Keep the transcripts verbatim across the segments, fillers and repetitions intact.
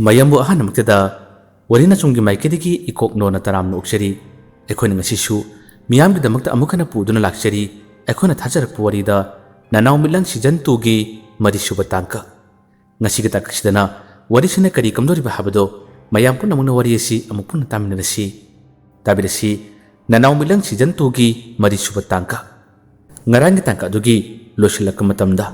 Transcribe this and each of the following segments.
ꯃꯌꯥꯝꯕꯨ ꯑꯍꯥꯟꯕꯃꯛꯇꯗ ꯋꯥꯔꯤ ꯅꯆꯨꯝꯒꯤ ꯃꯥꯏꯀꯩꯗꯒꯤ ꯏꯀꯣꯛ ꯅꯣꯟꯅ ꯇꯔꯥꯝꯅ ꯑꯣꯛꯆꯔꯤ꯫ ꯑꯩꯈꯣꯏꯅ ꯉꯁꯤꯁꯨ ꯃꯤꯌꯥꯝꯒꯤꯗꯃꯛꯇ ꯑꯃꯨꯛ ꯍꯟꯅ ꯄꯨꯗꯨꯅ ꯂꯥꯛꯆꯔꯤ꯫ ꯑꯩꯈꯣꯏꯅ ꯊꯥꯖꯔꯛꯄ ꯋꯥꯔꯤꯗ ꯅꯅꯥꯎ ꯃꯤꯠꯂꯪ season twoꯒꯤ ꯃꯔꯤꯁꯨꯕ ꯇꯥꯡꯀꯛ꯫ ꯉꯁꯤꯒꯤ ꯇꯥꯡꯀꯛꯁꯤꯗꯅ ꯋꯥꯔꯤꯁꯤꯅ ꯀꯔꯤ ꯀꯝꯗꯧꯔꯤꯕ ꯍꯥꯏꯕꯗꯣ ꯃꯌꯥꯝ ꯄꯨꯝꯅꯃꯛꯅ ꯋꯥꯔꯤ ꯑꯁꯤ ꯑꯃꯨꯛ ꯄꯨꯟꯅ ꯇꯥꯃꯤꯟꯅꯔꯁꯤ꯫ ꯇꯥꯕꯤꯔꯁꯤ ꯅꯅꯥꯎ ꯃꯤꯠꯂꯪ season twoꯒꯤ ꯃꯔꯤꯁꯨꯕ ꯇꯥꯡꯀꯛ꯫ ꯉꯔꯥꯡꯒꯤ ꯇꯥꯡꯀꯛ ꯑꯗꯨꯒꯤ ꯂꯣꯏꯁꯤꯜꯂꯛꯄ ꯃꯇꯝꯗ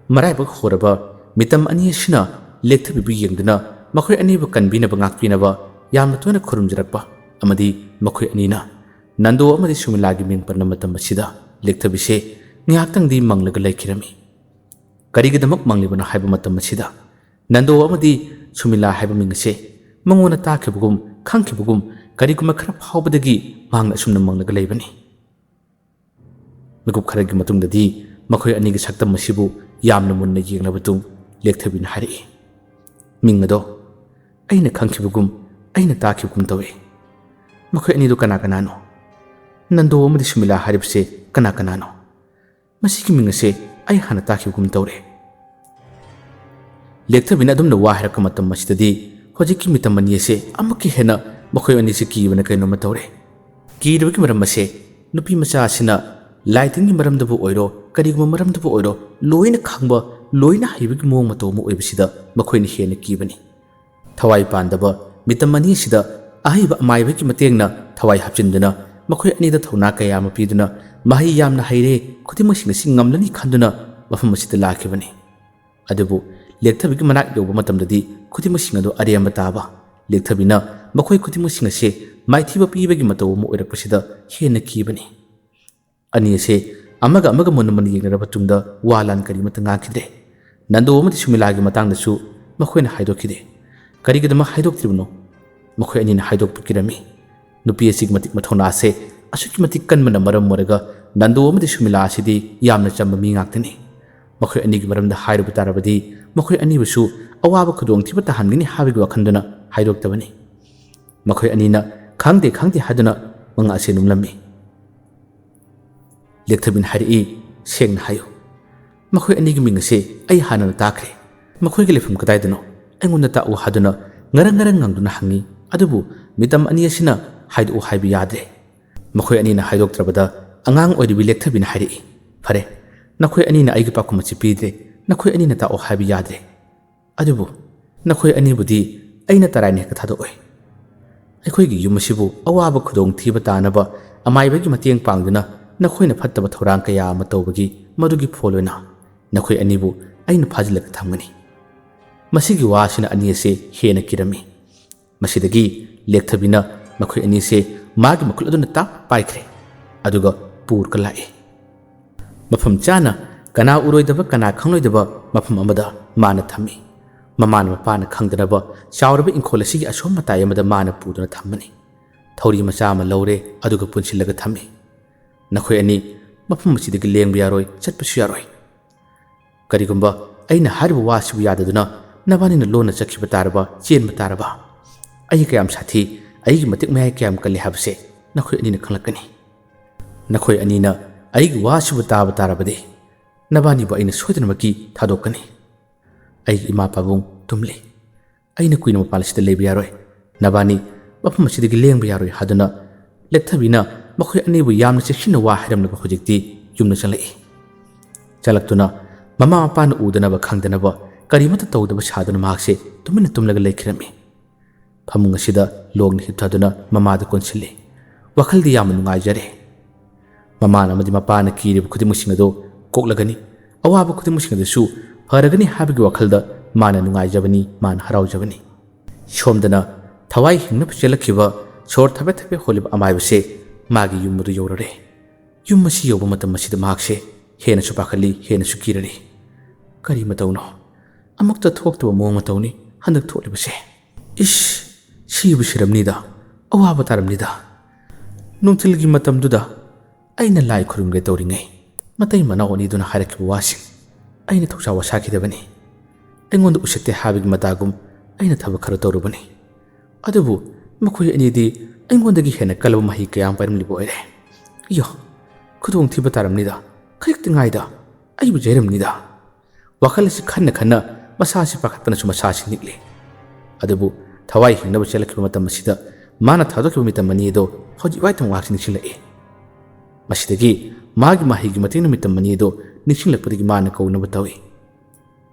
ꯃꯔꯥꯏꯕꯛ ꯍꯣꯔꯕ ꯃꯤꯇꯝ ꯑꯅꯤ ꯑꯁꯤꯅ ꯂꯦꯛꯊꯕꯤꯕꯨ ꯌꯦꯡꯗꯨꯅ ꯃꯈꯣꯏ ꯑꯅꯤꯕꯨ ꯀꯟꯕꯤꯅꯕ ꯉꯥꯛꯄꯤꯅꯕ ꯌꯥꯝꯅ ꯇꯣꯏꯅ ꯈꯨꯔꯨꯝꯖꯔꯛꯄ ꯑꯃꯗꯤ ꯃꯈꯣꯏ ꯑꯅꯤꯅ ꯅꯟꯗꯣ ꯑꯃꯗꯤ ꯁꯨꯃꯤꯂꯥꯒꯤ ꯃꯤꯡ ꯄꯟꯕ ꯃꯇꯝ ꯑꯁꯤꯗ ꯂꯦꯛꯊꯕꯤꯁꯦ ꯉꯥꯏꯍꯥꯛꯇꯪꯗꯤ ꯃꯪꯂꯒ ꯂꯩꯈꯤꯔꯝꯃꯤ꯫ ꯀꯔꯤꯒꯤꯗꯃꯛ ꯃꯪꯂꯤꯕꯅꯣ ꯍꯥꯏꯕ ꯃꯇꯝ ꯑꯁꯤꯗ ꯅꯟꯗꯣ ꯑꯃꯗꯤ ꯁꯨꯃꯤꯂꯥ ꯍꯥꯏꯕ ꯃꯤꯡ ꯑꯁꯦ ꯃꯉꯣꯟꯗ ꯇꯥꯈꯤꯕꯒꯨꯝ ꯈꯪꯈꯤꯕꯒꯨꯝ ꯀꯔꯤꯒꯨꯝꯕ ꯈꯔ ꯐꯥꯎꯕꯗꯒꯤ ꯃꯍꯥꯛꯅ ꯑꯁꯨꯝꯅ ꯃꯪꯂꯒ ꯂꯩꯕꯅꯤ꯫ ꯃꯤꯀꯨꯞ ꯈꯔꯒꯤ ꯃꯇꯨꯡꯗꯗꯤ ꯃꯈꯣꯏ ꯑꯅꯤꯒꯤ ꯁꯛꯇꯝ ꯑꯁꯤꯕꯨ ꯌꯥꯝꯅ ꯃꯨꯟꯅ ꯌꯦꯡꯂꯕ ꯃꯇꯨꯡ ꯂꯦꯛꯊꯕꯤꯅ ꯍꯥꯏꯔꯛꯏ, "ꯃꯤꯡ ꯑꯗꯣ ꯑꯩꯅ ꯈꯪꯈꯤꯕꯒꯨꯝ ꯑꯩꯅ ꯇꯥꯈꯤꯕꯒꯨꯝ ꯇꯧꯏ꯫ ꯃꯈꯣꯏ ꯑꯅꯤꯗꯨ ꯀꯅꯥ ꯀꯅꯥꯅꯣ? ꯅꯟꯗꯣ ꯑꯃꯗꯤ ꯁꯨꯃꯤꯂꯥ ꯍꯥꯏꯔꯤꯕꯁꯦ ꯀꯅꯥ ꯀꯅꯥꯅꯣ? ꯃꯁꯤꯒꯤ ꯃꯤꯡ ꯑꯁꯦ ꯑꯩ ꯍꯥꯟꯅ ꯇꯥꯈꯤꯕꯒꯨꯝ ꯇꯧꯔꯦ꯫" ꯂꯦꯛꯊꯕꯤꯅ ꯑꯗꯨꯝꯅ ꯋꯥ ꯍꯥꯏꯔꯛꯄ ꯃꯇꯝ ꯑꯁꯤꯗꯗꯤ ꯍꯧꯖꯤꯛꯀꯤ ꯃꯤꯇꯝ ꯑꯅꯤ ꯑꯁꯦ ꯑꯃꯨꯛꯀ ꯍꯦꯟꯅ ꯃꯈꯣꯏ ꯑꯅꯤꯁꯦ ꯀꯤꯕꯅ ꯀꯩꯅꯣꯝꯃ ꯇꯧꯔꯦ꯫ ꯀꯤꯔꯤꯕꯒꯤ ꯃꯔꯝ ꯑꯁꯦ ꯅꯨꯄꯤ ꯃꯆꯥ ꯑꯁꯤꯅ ꯂꯥꯏ ꯇꯤꯟꯒꯤ ꯃꯔꯝꯗꯕꯨ ꯑꯣꯏꯔꯣ, ꯀꯔꯤꯒꯨꯝꯕ ꯃꯔꯝꯗꯕꯨ ꯑꯣꯏꯔꯣ, ꯂꯣꯏꯅ ꯈꯪꯕ, ꯂꯣꯏꯅ ꯍꯩꯕꯒꯤ ꯃꯑꯣꯡ ꯃꯇꯧ ꯑꯃ ꯑꯣꯏꯕꯁꯤꯗ ꯃꯈꯣꯏꯅ ꯍꯦꯟꯅ ꯀꯤꯕꯅꯤ꯫ ꯊꯋꯥꯏ ꯄꯥꯟꯗꯕ ꯃꯤꯇꯝ ꯑꯅꯤ ꯑꯁꯤꯗ ꯑꯍꯩꯕ ꯑꯃꯥꯏꯕꯒꯤ ꯃꯇꯦꯡꯅ ꯊꯋꯥꯏ ꯍꯥꯞꯆꯤꯟꯗꯨꯅ ꯃꯈꯣꯏ ꯑꯅꯤꯗ ꯊꯧꯅꯥ ꯀꯌꯥ ꯑꯃ ꯄꯤꯗꯨꯅ ꯃꯍꯩ ꯌꯥꯝꯅ ꯍꯩꯔꯦ, ꯈꯨꯗꯤꯡꯃꯛꯁꯤꯡ ꯑꯁꯤ ꯉꯝꯂꯅꯤ ꯈꯟꯗꯨꯅ ꯃꯐꯝ ꯑꯁꯤꯗ ꯂꯥꯛꯈꯤꯕꯅꯤ꯫ ꯑꯗꯨꯕꯨ ꯂꯦꯛꯊꯕꯤꯒꯤ ꯃꯅꯥꯛ ꯌꯧꯕ ꯃꯇꯝꯗꯗꯤ ꯈꯨꯗꯤꯡꯃꯛꯁꯤꯡ ꯑꯗꯨ ꯑꯔꯦꯝꯕ ꯇꯥꯕ꯫ ꯂꯦꯛꯊꯕꯤꯅ ꯃꯈꯣꯏ ꯈꯨꯗꯤꯡꯃꯛꯁꯤꯡ ꯑꯁꯤ ꯃꯥꯏꯊꯤꯕ ꯄꯤꯕꯒꯤ ꯃꯇꯧ ꯑꯃ ꯑꯣꯏꯔꯛꯄꯁꯤꯗ ꯍꯦꯟꯅ ꯀꯤꯕꯅꯤ꯫ ꯑꯅꯤ ꯑꯁꯦ ꯑꯃꯒ ꯑꯃꯒ ꯃꯨꯟꯅ ꯃꯨꯟꯅ ꯌꯦꯡꯅꯔꯕ ꯇꯨꯡꯗ ꯋꯥ ꯂꯥꯟ ꯀꯔꯤꯃꯠꯇ ꯉꯥꯡꯈꯤꯗ꯭ꯔꯦ꯫ ꯅꯟꯗꯣ ꯑꯃꯗꯤ ꯁꯨꯃꯤꯂꯥꯒꯤ ꯃꯇꯥꯡꯗꯁꯨ ꯃꯈꯣꯏꯅ ꯍꯥꯏꯗꯣꯛꯈꯤꯗꯦ꯫ ꯀꯔꯤꯒꯤꯗꯃꯛ ꯍꯥꯏꯗꯣꯛꯇ꯭ꯔꯤꯕꯅꯣ? ꯃꯈꯣꯏ ꯑꯅꯤꯅ ꯍꯥꯏꯗꯣꯛꯄ ꯀꯤꯔꯝꯃꯤ꯫ ꯅꯨꯄꯤ ꯑꯁꯤꯒꯤ ꯃꯇꯤꯛ ꯃꯊꯧꯅꯥꯁꯦ ꯑꯁꯨꯛꯀꯤ ꯃꯇꯤꯛ ꯀꯟꯕꯅ ꯃꯔꯝ ꯑꯣꯏꯔꯒ ꯅꯟꯗꯣ ꯑꯃꯗꯤ ꯁꯨꯃꯤꯂꯥ ꯑꯁꯤꯗꯤ ꯌꯥꯝꯅ ꯆꯝꯕ ꯃꯤ ꯉꯥꯛꯇꯅꯤ꯫ ꯃꯈꯣꯏ ꯑꯅꯤꯒꯤ ꯃꯔꯝꯗ ꯍꯥꯏꯔꯨꯕ ꯇꯥꯔꯕꯗꯤ ꯃꯈꯣꯏ ꯑꯅꯤꯕꯨꯁꯨ ꯑꯋꯥꯕ ꯈꯨꯗꯣꯡꯊꯤꯕ ꯇꯥꯍꯟꯒꯅꯤ ꯍꯥꯏꯕꯒꯤ ꯋꯥꯈꯜꯗꯨꯅ ꯍꯥꯏꯗꯣꯛꯇꯕꯅꯤ꯫ ꯃꯈꯣꯏ ꯑꯅꯤꯅ "ꯈꯪꯗꯦ, ꯈꯪꯗꯦ" ꯍꯥꯏꯗꯨꯅ ꯃꯉꯥ ꯑꯁꯤ ꯅꯨꯝꯂꯝꯃꯤ꯫ ꯂꯦꯛꯊꯕꯤꯅ ꯍꯥꯏꯔꯛꯏ, "ꯁꯦꯡꯅ ꯍꯥꯏꯌꯨ, ꯃꯈꯣꯏ ꯑꯅꯤꯒꯤ ꯃꯤꯡ ꯑꯁꯤ ꯑꯩ ꯍꯥꯟꯅꯅ ꯇꯥꯈ꯭ꯔꯦ꯫ ꯃꯈꯣꯏꯒꯤ ꯂꯩꯐꯝ ꯀꯗꯥꯏꯗꯅꯣ? ꯑꯩꯉꯣꯟꯗ ꯇꯥꯛꯎ ꯍꯥꯏꯗꯨꯅ ꯉꯔꯪ ꯉꯔꯪ ꯉꯪꯗꯨꯅ ꯍꯪꯉꯤ꯫ ꯑꯗꯨꯕꯨ ꯃꯤꯇꯝ ꯑꯅꯤ ꯑꯁꯤꯅ ꯍꯥꯏꯗꯣꯛꯎ ꯍꯥꯏꯕ ꯌꯥꯗ꯭ꯔꯦ꯫ ꯃꯈꯣꯏ ꯑꯅꯤꯅ ꯍꯥꯏꯗꯣꯛꯇ꯭ꯔꯕꯗ ꯑꯉꯥꯡ ꯑꯣꯏꯔꯤꯕꯤ ꯂꯦꯛꯊꯕꯤꯅ ꯍꯥꯏꯔꯛꯏ, "ꯐꯔꯦ, ꯅꯈꯣꯏ ꯑꯅꯤꯅ ꯑꯩꯒꯤ ꯄꯥꯎꯈꯨꯝ ꯑꯁꯤ ꯄꯤꯗ꯭ꯔꯦ, ꯅꯈꯣꯏ ꯑꯅꯤꯅ ꯇꯥꯛꯑꯣ ꯍꯥꯏꯕ ꯌꯥꯗ꯭ꯔꯦ꯫ ꯑꯗꯨꯕꯨ ꯅꯈꯣꯏ ꯑꯅꯤꯕꯨꯗꯤ ꯑꯩꯅ ꯇꯔꯥꯏꯅ ꯍꯦꯛꯇ ꯊꯥꯗꯣꯛꯑꯣꯏ꯫ ꯑꯩꯈꯣꯏꯒꯤ ꯌꯨꯝ ꯑꯁꯤꯕꯨ ꯑꯋꯥꯕ ꯈꯨꯗꯣꯡꯊꯤꯕ ꯇꯥꯅꯕ ꯑꯃꯥꯏꯕꯒꯤ ꯃꯇꯦꯡ ꯄꯥꯡꯗꯨꯅ ꯅꯈꯣꯏꯅ ꯐꯠꯇꯕ ꯊꯧꯔꯥꯡ ꯀꯌꯥ ꯑꯃ ꯇꯧꯕꯒꯤ ꯃꯗꯨꯒꯤ ꯐꯣꯜ ꯑꯣꯏꯅ ꯅꯈꯣꯏ ꯑꯅꯤꯕꯨ ꯑꯩꯅ ꯐꯥꯖꯤꯜꯂꯒ ꯊꯝꯒꯅꯤ꯫" ꯃꯁꯤꯒꯤ ꯋꯥ ꯑꯁꯤꯅ ꯑꯅꯤ ꯑꯁꯦ ꯍꯦꯟꯅ ꯀꯤꯔꯝꯃꯤ꯫ ꯃꯁꯤꯗꯒꯤ ꯂꯦꯛꯊꯕꯤꯅ ꯃꯈꯣꯏ ꯑꯅꯤꯁꯦ ꯃꯥꯒꯤ ꯃꯈꯨꯠ ꯑꯗꯨꯅ ꯇꯥꯛ ꯄꯥꯏꯈ꯭ꯔꯦ, ꯑꯗꯨꯒ ꯄꯨꯔꯒ ꯂꯥꯛꯑꯦ꯫ ꯃꯐꯝ ꯆꯥꯅ, ꯀꯅꯥ ꯎꯔꯣꯏꯗꯕ, ꯀꯅꯥ ꯈꯪꯂꯣꯏꯗꯕ ꯃꯐꯝ ꯑꯃꯗ ꯃꯥꯅ ꯊꯝꯃꯤ꯫ ꯃꯃꯥꯅ ꯃꯄꯥꯅ ꯈꯪꯗꯅꯕ ꯆꯥꯎꯔꯕ ꯏꯪꯈꯣꯜ ꯑꯁꯤꯒꯤ ꯑꯁꯣꯝ ꯃꯇꯥꯏ ꯑꯃꯗ ꯃꯥꯅ ꯄꯨꯗꯨꯅ ꯊꯝꯕꯅꯤ꯫ ꯊꯧꯔꯤ ꯃꯆꯥ ꯑꯃ ꯂꯧꯔꯦ, ꯑꯗꯨꯒ ꯄꯨꯟꯁꯤꯜꯂꯒ ꯊꯝꯃꯤ꯫ "ꯅꯈꯣꯏ ꯑꯅꯤ ꯃꯐꯝ ꯑꯁꯤꯗꯒꯤ ꯂꯦꯡꯕ ꯌꯥꯔꯣꯏ, ꯆꯠꯄꯁꯨ ꯌꯥꯔꯣꯏ꯫ ꯀꯔꯤꯒꯨꯝꯕ ꯑꯩꯅ ꯍꯥꯏꯔꯤꯕ ꯋꯥꯁꯤꯕꯨ ꯌꯥꯗꯗꯨꯅ ꯅꯕꯥꯅꯤꯅ ꯂꯣꯟꯅ ꯆꯠꯈꯤꯕ ꯇꯥꯔꯕ, ꯆꯦꯟꯕ ꯇꯥꯔꯕ, ꯑꯩ ꯀꯌꯥꯝ ꯁꯥꯊꯤ, ꯑꯩꯒꯤ ꯃꯇꯤꯛ ꯃꯌꯥꯏ ꯀꯌꯥꯝ ꯀꯜꯂꯤ ꯍꯥꯏꯕꯁꯦ ꯅꯈꯣꯏ ꯑꯅꯤꯅ ꯈꯪꯂꯛꯀꯅꯤ꯫ ꯅꯈꯣꯏ ꯑꯅꯤꯅ ꯑꯩꯒꯤ ꯋꯥꯁꯤꯕꯨ ꯇꯥꯕ ꯇꯥꯔꯕꯗꯤ ꯅꯕꯥꯅꯤꯕꯨ ꯑꯩꯅ ꯁꯣꯏꯗꯅꯃꯛꯀꯤ ꯊꯥꯗꯣꯛꯀꯅꯤ꯫ ꯑꯩꯒꯤ ꯏꯃꯥ ꯄꯥꯕꯨꯡ ꯇꯨꯝꯂꯤ꯫ ꯑꯩꯅ ꯀꯨꯏꯅ ꯃꯄꯥꯟ ꯑꯁꯤꯗ ꯂꯩꯕ ꯌꯥꯔꯣꯏ꯫ ꯅꯕꯥꯅꯤ ꯃꯐꯝ ꯑꯁꯤꯗꯒꯤ ꯂꯦꯡꯕ ꯌꯥꯔꯣꯏ" ꯍꯥꯏꯗꯨꯅ ꯂꯦꯛꯊꯕꯤꯅ ꯃꯈꯣꯏ ꯑꯅꯤꯕꯨ ꯌꯥꯝꯅ ꯆꯦꯛꯁꯤꯟꯅ ꯋꯥ ꯍꯥꯏꯔꯝꯂꯒ ꯍꯧꯖꯤꯛꯇꯤ ꯌꯨꯝꯗ ꯆꯪꯂꯛꯏ꯫ ꯆꯪꯂꯛꯇꯨꯅ ꯃꯃꯥ ꯃꯄꯥꯅ ꯎꯗꯅꯕ ꯈꯪꯗꯅꯕ ꯀꯔꯤꯃꯠꯇ ꯇꯧꯗꯕ ꯁꯥꯗꯨꯅ ꯃꯍꯥꯛꯁꯦ ꯇꯨꯃꯤꯟꯅ ꯇꯨꯝꯂꯒ ꯂꯩꯈꯤꯔꯝꯃꯤ꯫ ꯐꯃꯨꯡ ꯑꯁꯤꯗ ꯂꯣꯡꯅ ꯍꯤꯞꯊꯗꯨꯅ ꯃꯃꯥꯗ ꯀꯣꯟꯁꯤꯜꯂꯤ꯫ ꯋꯥꯈꯜꯗꯤ ꯌꯥꯝꯅ ꯅꯨꯡꯉꯥꯏꯖꯔꯦ꯫ ꯃꯃꯥꯅ ꯑꯃꯗꯤ ꯃꯄꯥꯅ ꯀꯤꯔꯤꯕ ꯈꯨꯗꯤꯡꯃꯛꯁꯤꯡ ꯑꯗꯨ ꯀꯣꯛꯂꯒꯅꯤ, ꯑꯋꯥꯕ ꯈꯨꯗꯤꯡꯃꯛꯁꯤꯡ ꯑꯗꯨꯁꯨ ꯐꯔꯒꯅꯤ ꯍꯥꯏꯕꯒꯤ ꯋꯥꯈꯜꯗ ꯃꯥꯅ ꯅꯨꯡꯉꯥꯏꯖꯕꯅꯤ, ꯃꯥꯅ ꯍꯔꯥꯎꯖꯕꯅꯤ꯫ ꯁꯣꯝꯗꯅ ꯊꯋꯥꯏ ꯍꯤꯡꯅꯕ ꯆꯦꯜꯂꯛꯈꯤꯕ, ꯁꯣꯔ ꯊꯕꯦꯠ ꯊꯕꯦꯠ ꯍꯣꯜꯂꯤꯕ ꯑꯃꯥꯏꯕꯁꯦ ꯃꯥꯒꯤ ꯌꯨꯝ ꯑꯗꯨ ꯌꯧꯔꯔꯦ꯫ ꯌꯨꯝ ꯑꯁꯤ ꯌꯧꯕ ꯃꯇꯝ ꯑꯁꯤꯗ ꯃꯍꯥꯛꯁꯦ ꯍꯦꯟꯅꯁꯨ ꯄꯥꯈꯠꯂꯤ, ꯍꯦꯟꯅꯁꯨ ꯀꯤꯔꯔꯤ꯫ ꯀꯔꯤ ꯃꯇꯧꯅꯣ? ꯑꯃꯨꯛꯇ ꯊꯣꯛꯇꯕ ꯃꯑꯣꯡ ꯃꯇꯧꯅꯤ ꯍꯟꯗꯛ ꯊꯣꯛꯂꯤꯕꯁꯦ꯫ ꯏꯁ, ꯁꯤꯕꯨ ꯁꯤꯔꯝꯅꯤꯗ, ꯑꯋꯥꯕ ꯇꯥꯔꯝꯅꯤꯗ꯫ ꯅꯨꯡꯊꯤꯜꯒꯤ ꯃꯇꯝꯗꯨꯗ ꯑꯩꯅ ꯂꯥꯏ ꯈꯨꯔꯨꯝꯒꯦ ꯇꯧꯔꯤꯉꯩ, ꯃꯇꯩ ꯃꯅꯥꯎ ꯑꯅꯤꯗꯨꯅ ꯍꯥꯏꯔꯛꯈꯤꯕ ꯋꯥꯁꯤꯡ ꯑꯩꯅ ꯊꯧꯁꯥ ꯋꯥꯁꯥꯈꯤꯗꯕꯅꯤ꯫ ꯑꯩꯉꯣꯟꯗ ꯎꯁꯤꯠꯇꯦ ꯍꯥꯏꯕꯒꯤ ꯃꯇꯥꯒꯨꯝ ꯑꯩꯅ ꯊꯕꯛ ꯈꯔ ꯇꯧꯔꯨꯕꯅꯤ꯫ ꯑꯗꯨꯕꯨ ꯃꯈꯣꯏ ꯑꯅꯤꯗꯤ ꯑꯩꯉꯣꯟꯗꯒꯤ ꯍꯦꯟꯅ ꯀꯜꯂꯕ ꯃꯍꯩ ꯀꯌꯥ ꯑꯃ ꯄꯥꯏꯔꯝꯂꯤꯕ ꯑꯣꯏꯔꯦ꯫ ꯌꯣ, ꯈꯨꯗꯣꯡꯊꯤꯕ ꯇꯥꯔꯝꯅꯤꯗ, ꯈꯖꯤꯛꯇ ꯉꯥꯏꯗ, ꯑꯩꯕꯨ ꯌꯩꯔꯝꯅꯤꯗ꯫ ꯋꯥꯈꯜ ꯑꯁꯤ ꯈꯟꯅ ꯈꯟꯅ ꯃꯁꯥꯁꯤ ꯄꯥꯈꯠꯄꯅꯁꯨ ꯃꯁꯥꯁꯤ ꯅꯤꯛꯂꯤ꯫ ꯑꯗꯨꯕꯨ ꯊꯋꯥꯏ ꯍꯤꯡꯅꯕ ꯆꯦꯜꯂꯛꯈꯤꯕ ꯃꯇꯝ ꯑꯁꯤꯗ ꯃꯥꯅ ꯊꯥꯗꯣꯛꯈꯤꯕ ꯃꯤꯇꯝ ꯑꯅꯤ ꯑꯗꯣ ꯍꯧꯖꯤꯛ ꯋꯥꯏꯊꯪ ꯋꯥꯏꯊꯪ ꯅꯤꯡꯁꯤꯡꯂꯛꯏ꯫ ꯃꯁꯤꯗꯒꯤ ꯃꯥꯒꯤ ꯃꯍꯩꯒꯤ ꯃꯇꯦꯡꯅ ꯃꯤꯇꯝ ꯑꯅꯤ ꯑꯗꯣ ꯅꯤꯡꯁꯤꯡꯂꯛꯄꯗꯒꯤ ꯃꯥꯅ ꯀꯧꯅꯕ ꯇꯧꯏ꯫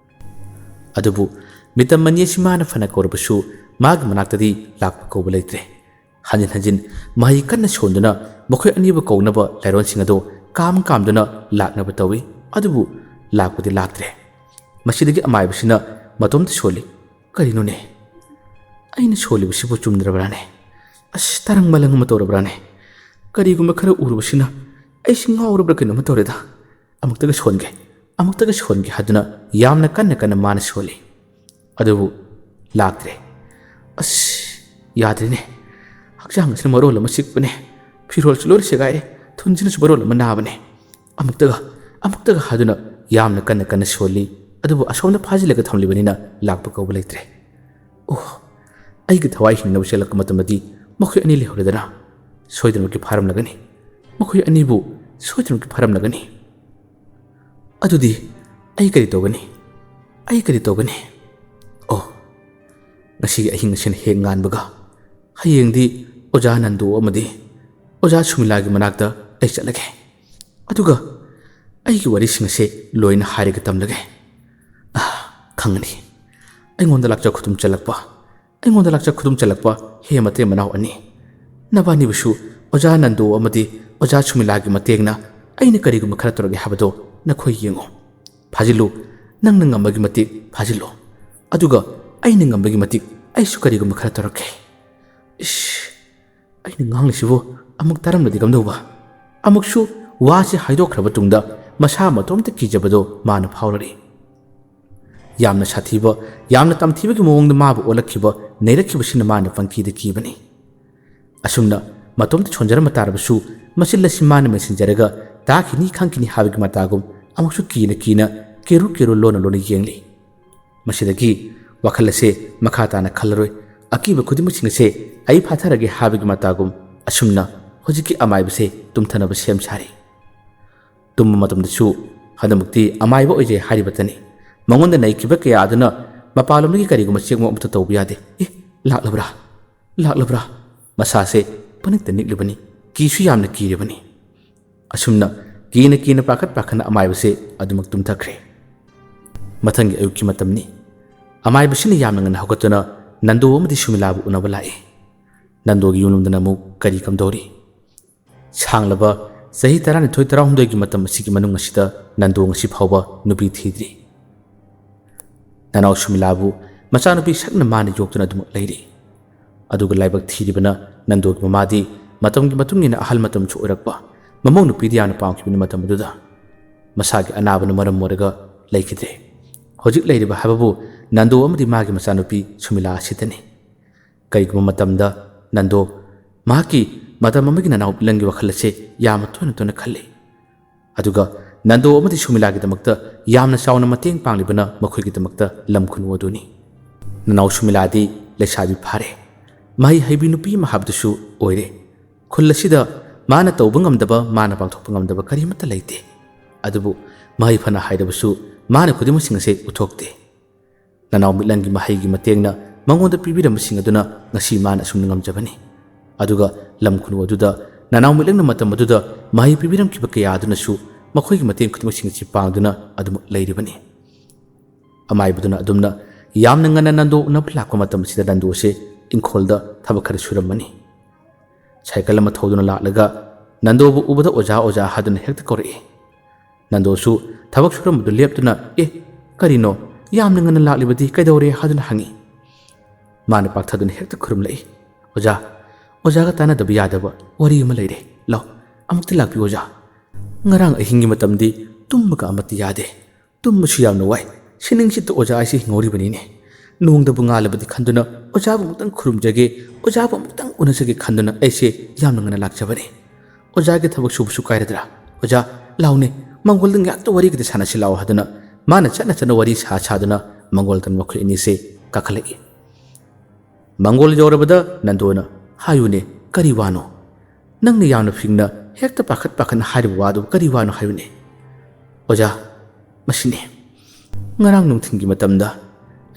ꯑꯗꯨꯕꯨ ꯃꯤꯇꯝ ꯑꯅꯤ ꯑꯁꯤ ꯃꯥꯅ ꯐꯅ ꯀꯧꯔꯕꯁꯨ ꯃꯥꯒꯤ ꯃꯅꯥꯛꯇꯗꯤ ꯂꯥꯛꯄ ꯀꯧꯕ ꯂꯩꯇ꯭ꯔꯦ꯫ ꯍꯟꯖꯤꯟ ꯍꯟꯖꯤꯟ ꯃꯍꯩ ꯀꯟꯅ ꯁꯣꯟꯗꯨꯅ ꯃꯈꯣꯏ ꯑꯅꯤꯕꯨ ꯀꯧꯅꯕ ꯂꯥꯏꯔꯣꯟꯁꯤꯡ ꯑꯗꯨ ꯀꯥꯝ ꯀꯥꯝꯗꯨꯅ ꯂꯥꯛꯅꯕ ꯇꯧꯏ꯫ ꯑꯗꯨꯕꯨ ꯂꯥꯛꯄꯗꯤ ꯂꯥꯛꯇ꯭ꯔꯦ꯫ ꯃꯁꯤꯗꯒꯤ ꯑꯃꯥꯏꯕꯁꯤꯅ ꯃꯇꯣꯝꯇ ꯁꯣꯜꯂꯤ꯫ "ꯀꯔꯤꯅꯣꯅꯦ? ꯑꯩꯅ ꯁꯣꯜꯂꯤꯕꯁꯤꯕꯨ ꯆꯨꯝꯗ꯭ꯔꯕ꯭ꯔꯥꯅꯦ? ꯑꯁ, ꯇꯔꯪ ꯃꯂꯪ ꯑꯃ ꯇꯧꯔꯕ꯭ꯔꯥꯅꯦ? ꯀꯔꯤꯒꯨꯝꯕ ꯈꯔ ꯎꯔꯨꯕꯁꯤꯅ ꯑꯩꯁꯤ ꯉꯥꯎꯔꯕ꯭ꯔꯥ ꯀꯩꯅꯣꯝꯃ ꯇꯧꯔꯦꯗ꯫ ꯑꯃꯨꯛꯇꯒ ꯁꯣꯟꯒꯦ, ꯑꯃꯨꯛꯇꯒ ꯁꯣꯟꯒꯦ" ꯍꯥꯏꯗꯨꯅ ꯌꯥꯝꯅ ꯀꯟꯅ ꯀꯟꯅ ꯃꯥꯅ ꯁꯣꯜꯂꯤ꯫ ꯑꯗꯨꯕꯨ ꯂꯥꯛꯇ꯭ꯔꯦ꯫ "ꯑꯁ, ꯌꯥꯗ꯭ꯔꯦꯅꯦ꯫ ꯍꯛꯆꯥꯡ ꯑꯁꯤꯅ ꯃꯔꯣꯜ ꯑꯃ ꯆꯤꯛꯄꯅꯦ꯫ ꯐꯤꯔꯣꯜꯁꯨ ꯂꯣꯏꯅ ꯁꯦꯒꯥꯏꯔꯦ꯫ ꯊꯨꯟꯁꯤꯅꯁꯨ ꯃꯔꯣꯜ ꯑꯃ ꯅꯥꯕꯅꯦ꯫ ꯑꯃꯨꯛꯇꯒ, ꯑꯃꯨꯛꯇꯒ" ꯍꯥꯏꯗꯨꯅ ꯌꯥꯝꯅ ꯀꯟꯅ ꯀꯟꯅ ꯁꯣꯜꯂꯤ꯫ ꯑꯗꯨꯕꯨ ꯑꯁꯣꯝꯗ ꯐꯥꯖꯤꯜꯂꯒ ꯊꯝꯂꯤꯕꯅꯤꯅ ꯂꯥꯛꯄ ꯀꯧꯕ ꯂꯩꯇ꯭ꯔꯦ꯫ "ꯑꯣ, ꯑꯩꯒꯤ ꯊꯋꯥꯏ ꯍꯤꯡꯅꯕ ꯆꯦꯜꯂꯛꯄ ꯃꯇꯝꯗꯗꯤ ꯃꯈꯣꯏ ꯑꯅꯤ ꯂꯩꯍꯧꯔꯦꯗꯅ꯫ ꯁꯣꯏꯗꯅꯃꯛꯀꯤ ꯐꯥꯔꯝꯂꯒꯅꯤ꯫ ꯃꯈꯣꯏ ꯑꯅꯤꯕꯨ ꯁꯣꯏꯗꯅꯃꯛꯀꯤ ꯐꯥꯔꯝꯂꯒꯅꯤ꯫ ꯑꯗꯨꯗꯤ ꯑꯩ ꯀꯔꯤ ꯇꯧꯒꯅꯤ? ꯑꯩ ꯀꯔꯤ ꯇꯧꯒꯅꯤ? ꯑꯣ, ꯉꯁꯤꯒꯤ ꯑꯍꯤꯡ ꯑꯁꯤꯅ ꯍꯦꯛ ꯉꯥꯟꯕꯒ ꯍꯌꯦꯡꯗꯤ ꯑꯣꯖꯥ ꯅꯟꯗꯨ ꯑꯃꯗꯤ ꯑꯣꯖꯥ ꯁꯨꯃꯤꯂꯥꯒꯤ ꯃꯅꯥꯛꯇ ꯑꯩ ꯆꯠꯂꯒꯦ꯫ ꯑꯗꯨꯒ ꯑꯩꯒꯤ ꯋꯥꯔꯤꯁꯤꯡ ꯑꯁꯦ ꯂꯣꯏꯅ ꯍꯥꯏꯔꯒ ꯇꯝꯂꯒꯦ꯫ ꯑꯥ, ꯈꯪꯒꯅꯤ꯫ ꯑꯩꯉꯣꯟꯗ ꯂꯥꯛꯆ ꯈꯨꯗꯨꯝ ꯆꯜꯂꯛꯄ, ꯑꯩꯉꯣꯟꯗ ꯂꯥꯛꯆ ꯈꯨꯗꯨꯝ ꯆꯜꯂꯛꯄ ꯍꯦ ꯃꯇꯩ ꯃꯅꯥꯎ ꯑꯅꯤ, ꯅꯕꯥꯅꯤꯕꯨꯁꯨ ꯑꯣꯖꯥ ꯅꯟꯗꯨ ꯑꯃꯗꯤ ꯑꯣꯖꯥ ꯁꯨꯃꯤꯂꯥꯒꯤ ꯃꯇꯦꯡꯅ ꯑꯩꯅ ꯀꯔꯤꯒꯨꯝꯕ ꯈꯔ ꯇꯧꯔꯒꯦ ꯍꯥꯏꯕꯗꯣ ꯅꯈꯣꯏ ꯌꯦꯡꯉꯨ꯫ ꯐꯥꯖꯤꯜꯂꯨ, ꯅꯪꯅ ꯉꯝꯕꯒꯤ ꯃꯇꯤꯛ ꯐꯥꯖꯤꯜꯂꯨ꯫ ꯑꯗꯨꯒ ꯑꯩꯅ ꯉꯝꯕꯒꯤ ꯃꯇꯤꯛ ꯑꯩꯁꯨ ꯀꯔꯤꯒꯨꯝꯕ ꯈꯔ ꯇꯧꯔꯛꯀꯦ꯫ ꯏꯁ, ꯑꯩꯅ ꯉꯥꯡꯂꯤꯁꯤꯕꯨ ꯑꯃꯨꯛ ꯇꯥꯔꯝꯂꯗꯤ ꯀꯝꯗꯧꯕ? ꯑꯃꯨꯛꯁꯨ ꯋꯥꯁꯤ ꯍꯥꯏꯗꯣꯛꯈ꯭ꯔꯕ ꯇꯨꯡꯗ ꯃꯁꯥ ꯃꯇꯣꯝꯇ ꯀꯤꯖꯕꯗꯣ ꯃꯥꯅ ꯐꯥꯎꯔꯛꯏ꯫ ꯌꯥꯝꯅ ꯁꯥꯊꯤꯕ, ꯌꯥꯝꯅ ꯇꯝꯊꯤꯕꯒꯤ ꯃꯑꯣꯡꯗ ꯃꯥꯕꯨ ꯑꯣꯜꯂꯛꯈꯤꯕ, ꯅꯩꯔꯛꯈꯤꯕꯁꯤꯅ ꯃꯥꯅ ꯄꯪꯀꯤꯗ ꯀꯤꯕꯅꯤ꯫ ꯑꯁꯨꯝꯅ ꯃꯇꯣꯝꯇ ꯁꯣꯟꯖꯔꯝꯕ ꯇꯥꯔꯕꯁꯨ, ꯃꯆꯤꯜ ꯑꯁꯤ ꯃꯥꯅ ꯃꯦꯟꯁꯤꯟꯖꯔꯒ ꯇꯥꯈꯤꯅꯤ ꯈꯪꯈꯤꯅꯤ ꯍꯥꯏꯕꯒꯤ ꯃꯇꯥꯒꯨꯝ ꯑꯃꯨꯛꯁꯨ ꯀꯤꯅ ꯀꯤꯅ, ꯀꯦꯔꯨ ꯀꯦꯔꯨ ꯂꯣꯟꯅ ꯂꯣꯟꯅ ꯌꯦꯡꯂꯤ꯫ ꯃꯁꯤꯗꯒꯤ ꯋꯥꯈꯜ ꯑꯁꯦ ꯃꯈꯥ ꯇꯥꯅ ꯈꯜꯂꯔꯣꯏ꯫ ꯑꯀꯤꯕ ꯈꯨꯗꯤꯡꯃꯛꯁꯤꯡ ꯑꯁꯦ ꯑꯩ ꯐꯥꯊꯔꯒꯦ ꯍꯥꯏꯕꯒꯤ ꯃꯇꯥꯒꯨꯝ ꯑꯁꯨꯝꯅ ꯍꯧꯖꯤꯛꯀꯤ ꯑꯃꯥꯏꯕꯁꯦ ꯇꯨꯝꯊꯅꯕ ꯁꯦꯝ ꯁꯥꯔꯤ꯫ ꯇꯨꯝꯕ ꯃꯇꯝꯗꯁꯨ ꯍꯟꯗꯛꯃꯛꯇꯤ ꯑꯃꯥꯏꯕ ꯑꯣꯏꯖꯩ ꯍꯥꯏꯔꯤꯕꯇꯅꯤ꯫ ꯃꯉꯣꯟꯗ ꯅꯩꯈꯤꯕ ꯀꯌꯥ ꯑꯗꯨꯅ ꯃꯄꯥꯟꯂꯣꯝꯗꯒꯤ ꯀꯔꯤꯒꯨꯝꯕ ꯆꯦꯛꯃꯣꯛ ꯑꯃꯠꯇ ꯇꯧꯕ ꯌꯥꯗꯦ꯫ "ꯑꯦ, ꯂꯥꯛꯂꯕ꯭ꯔꯥ? ꯂꯥꯛꯂꯕ꯭ꯔꯥ?" ꯃꯁꯥꯁꯦ ꯄꯅꯤꯛꯇ ꯅꯤꯛꯂꯤꯕꯅꯤ꯫ ꯀꯤꯁꯨ ꯌꯥꯝꯅ ꯀꯤꯔꯤꯕꯅꯤ꯫ ꯑꯁꯨꯝꯅ ꯀꯤꯅ ꯀꯤꯅ ꯄꯥꯈꯠ ꯄꯥꯈꯠꯅ ꯑꯃꯥꯏꯕꯁꯦ ꯑꯗꯨꯃꯛ ꯇꯨꯝꯊꯈ꯭ꯔꯦ꯫ ꯃꯊꯪꯒꯤ ꯑꯌꯨꯛꯀꯤ ꯃꯇꯝꯅꯤ꯫ ꯑꯃꯥꯏꯕꯁꯤꯅ ꯌꯥꯝꯅ ꯉꯟꯅ ꯍꯧꯒꯠꯇꯨꯅ ꯅꯟꯗꯣ ꯑꯃꯗꯤ ꯁꯨꯃꯤꯂꯥꯕꯨ ꯎꯅꯕ ꯂꯥꯛꯏ꯫ ꯅꯟꯗꯣꯒꯤ ꯌꯨꯝꯂꯣꯝꯗꯅ ꯑꯃꯨꯛ ꯀꯔꯤ ꯀꯝꯗꯧꯔꯤ? ꯁꯥꯡꯂꯕ ꯆꯍꯤ ꯇꯔꯥꯅꯤꯊꯣꯏ ꯇꯔꯥꯍꯨꯝꯗꯣꯏꯒꯤ ꯃꯇꯝ ꯑꯁꯤꯒꯤ ꯃꯅꯨꯡ ꯑꯁꯤꯗ ꯅꯟꯗꯣ ꯉꯁꯤ ꯐꯥꯎꯕ ꯅꯨꯄꯤ ꯊꯤꯗ꯭ꯔꯤ꯫ ꯅꯅꯥꯎ ꯁꯨꯃꯤꯂꯥꯕꯨ ꯃꯆꯥꯅꯨꯄꯤ ꯁꯛꯅ ꯃꯥꯅ ꯌꯣꯛꯇꯨꯅ ꯑꯗꯨꯃꯛ ꯂꯩꯔꯤ꯫ ꯑꯗꯨꯒ ꯂꯥꯏꯕꯛ ꯊꯤꯔꯤꯕꯅ ꯅꯟꯗꯣꯒꯤ ꯃꯃꯥꯗꯤ ꯃꯇꯝꯒꯤ ꯃꯇꯨꯡ ꯏꯟꯅ ꯑꯍꯜ ꯃꯇꯝꯁꯨ ꯑꯣꯏꯔꯛꯄ, ꯃꯃꯧ ꯅꯨꯄꯤꯗꯤ ꯌꯥꯝꯅ ꯄꯥꯝꯈꯤꯕꯅꯤ ꯃꯇꯝ ꯑꯗꯨꯗ꯫ ꯃꯁꯥꯒꯤ ꯑꯅꯥꯕꯅ ꯃꯔꯝ ꯑꯣꯏꯔꯒ ꯂꯩꯈꯤꯗ꯭ꯔꯦ꯫ ꯍꯧꯖꯤꯛ ꯂꯩꯔꯤꯕ ꯍꯥꯏꯕꯕꯨ ꯅꯟꯗꯣ ꯑꯃꯗꯤ ꯃꯥꯒꯤ ꯃꯆꯥꯅꯨꯄꯤ ꯁꯨꯃꯤꯂꯥ ꯑꯁꯤꯇꯅꯤ꯫ ꯀꯔꯤꯒꯨꯝꯕ ꯃꯇꯝꯗ ꯅꯟꯗꯣ ꯃꯍꯥꯛꯀꯤ ꯃꯇꯝ ꯑꯃꯒꯤ ꯅꯅꯥꯎ ꯃꯤꯠꯂꯪꯒꯤ ꯋꯥꯈꯜ ꯑꯁꯦ ꯌꯥꯝꯅ ꯇꯣꯏꯅ ꯇꯣꯏꯅ ꯈꯜꯂꯤ꯫ ꯑꯗꯨꯒ ꯅꯟꯗꯣ ꯑꯃꯗꯤ ꯁꯨꯃꯤꯂꯥꯒꯤꯗꯃꯛꯇ ꯌꯥꯝꯅ ꯆꯥꯎꯅ ꯃꯇꯦꯡ ꯄꯥꯡꯂꯤꯕꯅ ꯃꯈꯣꯏꯒꯤꯗꯃꯛꯇ ꯂꯝ ꯈꯨꯅꯨ ꯑꯗꯨꯅꯤ꯫ ꯅꯅꯥꯎ ꯁꯨꯃꯤꯂꯥꯗꯤ ꯂꯩꯁꯥꯕꯤ ꯐꯥꯔꯦ, ꯃꯍꯩ ꯍꯩꯕꯤ ꯅꯨꯄꯤ ꯑꯃ ꯍꯥꯏꯕꯗꯨꯁꯨ ꯑꯣꯏꯔꯦ꯫ ꯈꯨꯜ ꯑꯁꯤꯗ ꯃꯥꯅ ꯇꯧꯕ ꯉꯝꯗꯕ, ꯃꯥꯅ ꯄꯥꯡꯊꯣꯛꯄ ꯉꯝꯗꯕ ꯀꯔꯤꯃꯠꯇ ꯂꯩꯇꯦ꯫ ꯑꯗꯨꯕꯨ ꯃꯍꯩ ꯐꯅ ꯍꯩꯔꯕꯁꯨ ꯃꯥꯅ ꯈꯨꯗꯤꯡꯃꯛꯁꯤꯡ ꯑꯁꯦ ꯎꯠꯊꯣꯛꯇꯦ꯫ ꯅꯅꯥꯎ ꯃꯤꯠꯂꯪꯒꯤ ꯃꯍꯩꯒꯤ ꯃꯇꯦꯡꯅ ꯃꯉꯣꯟꯗ ꯄꯤꯕꯤꯔꯝꯕꯁꯤꯡ ꯑꯗꯨꯅ ꯉꯁꯤ ꯃꯥꯅ ꯑꯁꯨꯝꯅ ꯉꯝꯖꯕꯅꯤ꯫ ꯑꯗꯨꯒ ꯂꯝ ꯈꯨꯅꯨ ꯑꯗꯨꯗ ꯅꯅꯥꯎ ꯃꯤꯠꯂꯪꯅ ꯃꯇꯝ ꯑꯗꯨꯗ ꯃꯍꯩ ꯄꯤꯕꯤꯔꯝꯈꯤꯕ ꯀꯌꯥ ꯑꯗꯨꯅꯁꯨ ꯃꯈꯣꯏꯒꯤ ꯃꯇꯦꯡ ꯈꯨꯗꯤꯡꯃꯛꯁꯤꯡ ꯑꯁꯤ ꯄꯥꯡꯗꯨꯅ ꯑꯗꯨꯃꯛ ꯂꯩꯔꯤꯕꯅꯤ꯫ ꯑꯃꯥꯏꯕꯗꯨꯅ ꯑꯗꯨꯝꯅ ꯌꯥꯝꯅ ꯉꯟꯅ ꯅꯟꯗꯣ ꯎꯅꯕ ꯂꯥꯛꯄ ꯃꯇꯝ ꯑꯁꯤꯗ ꯅꯟꯗꯣꯁꯦ ꯏꯪꯈꯣꯜꯗ ꯊꯕꯛ ꯈꯔ ꯁꯨꯔꯝꯕꯅꯤ꯫ ꯁꯥꯏꯀꯜ ꯑꯃ ꯊꯧꯗꯨꯅ ꯂꯥꯛꯂꯒ ꯅꯟꯗꯣꯕꯨ ꯎꯕꯗ "ꯑꯣꯖꯥ, ꯑꯣꯖꯥ" ꯍꯥꯏꯗꯨꯅ ꯍꯦꯛꯇ ꯀꯧꯔꯛꯏ꯫ ꯅꯟꯗꯣꯁꯨ ꯊꯕꯛ ꯁꯨꯔꯝꯕꯗꯨ ꯂꯦꯞꯇꯨꯅ, "ꯑꯦ, ꯀꯔꯤꯅꯣ? ꯌꯥꯝꯅ ꯉꯟꯅ ꯂꯥꯛꯂꯤꯕꯗꯤ ꯀꯩꯗꯧꯔꯦ?" ꯍꯥꯏꯗꯨꯅ ꯍꯪꯉꯤ꯫ ꯃꯥꯅ ꯄꯥꯛꯊꯗꯨꯅ ꯍꯦꯛꯇ ꯈꯨꯔꯨꯝꯂꯛꯏ꯫ "ꯑꯣꯖꯥ, ꯑꯣꯖꯥꯒ ꯇꯥꯟꯅꯗꯕ ꯌꯥꯗꯕ ꯋꯥꯔꯤ ꯑꯃ ꯂꯩꯔꯦ꯫ ꯂꯥꯎ, ꯑꯃꯨꯛꯇ ꯂꯥꯛꯄꯤꯌꯨ ꯑꯣꯖꯥ꯫ ꯉꯔꯥꯡ ꯑꯍꯤꯡꯒꯤ ꯃꯇꯝꯗꯤ ꯇꯨꯝꯕꯒ ꯑꯃꯠꯇ ꯌꯥꯗꯦ꯫ ꯇꯨꯝꯕꯁꯨ ꯌꯥꯝꯅ ꯋꯥꯏ꯫ ꯁꯤꯅꯤꯡꯁꯤꯠꯇ ꯑꯣꯖꯥ ꯑꯩꯁꯦ ꯍꯤꯡꯍꯧꯔꯤꯕꯅꯤꯅꯦ꯫ ꯅꯣꯡꯗꯕꯨ ꯉꯥꯜꯂꯕꯗꯤ ꯈꯟꯗꯨꯅ ꯑꯣꯖꯥꯕꯨ ꯑꯃꯨꯛꯇꯪ ꯈꯨꯔꯨꯝꯖꯒꯦ, ꯑꯣꯖꯥꯕꯨ ꯑꯃꯨꯛꯇꯪ ꯎꯅꯖꯒꯦ ꯈꯟꯗꯨꯅ ꯑꯩꯁꯦ ꯌꯥꯝꯅ ꯉꯟꯅ ꯂꯥꯛꯆꯕꯅꯤ꯫ ꯑꯣꯖꯥꯒꯤ ꯊꯕꯛ ꯁꯨꯕꯁꯨ ꯀꯥꯏꯔꯗ꯭ꯔꯥ? ꯑꯣꯖꯥ, ꯂꯥꯎꯅꯦ, ꯃꯪꯒꯣꯜꯗ ꯉꯥꯏꯍꯥꯛꯇ ꯋꯥꯔꯤ ꯈꯤꯇ ꯁꯥꯟꯅꯁꯤ ꯂꯥꯎ" ꯍꯥꯏꯗꯨꯅ ꯃꯥꯅ ꯆꯠꯅ ꯆꯠꯅ ꯋꯥꯔꯤ ꯁꯥ ꯁꯥꯗꯨꯅ ꯃꯪꯒꯣꯜꯗ ꯃꯈꯣꯏ ꯑꯅꯤꯁꯦ ꯀꯥꯈꯠꯂꯛꯏ꯫ ꯃꯪꯒꯣꯜ ꯌꯧꯔꯕꯗ ꯅꯟꯗꯣꯅ, "ꯍꯥꯏꯌꯨꯅꯦ, ꯀꯔꯤ ꯋꯥꯅꯣ? ꯅꯪꯅ ꯌꯥꯝꯅ ꯐꯤꯡꯅ ꯍꯦꯛꯇ ꯄꯥꯈꯠ ꯄꯥꯈꯠꯅ ꯍꯥꯏꯔꯤꯕ ꯋꯥꯗꯨ ꯀꯔꯤ ꯋꯥꯅꯣ ꯍꯥꯏꯌꯨꯅꯦ?" "ꯑꯣꯖꯥ, ꯃꯁꯤꯅꯤ꯫ ꯉꯔꯥꯡ ꯅꯨꯡꯊꯤꯜꯒꯤ ꯃꯇꯝꯗ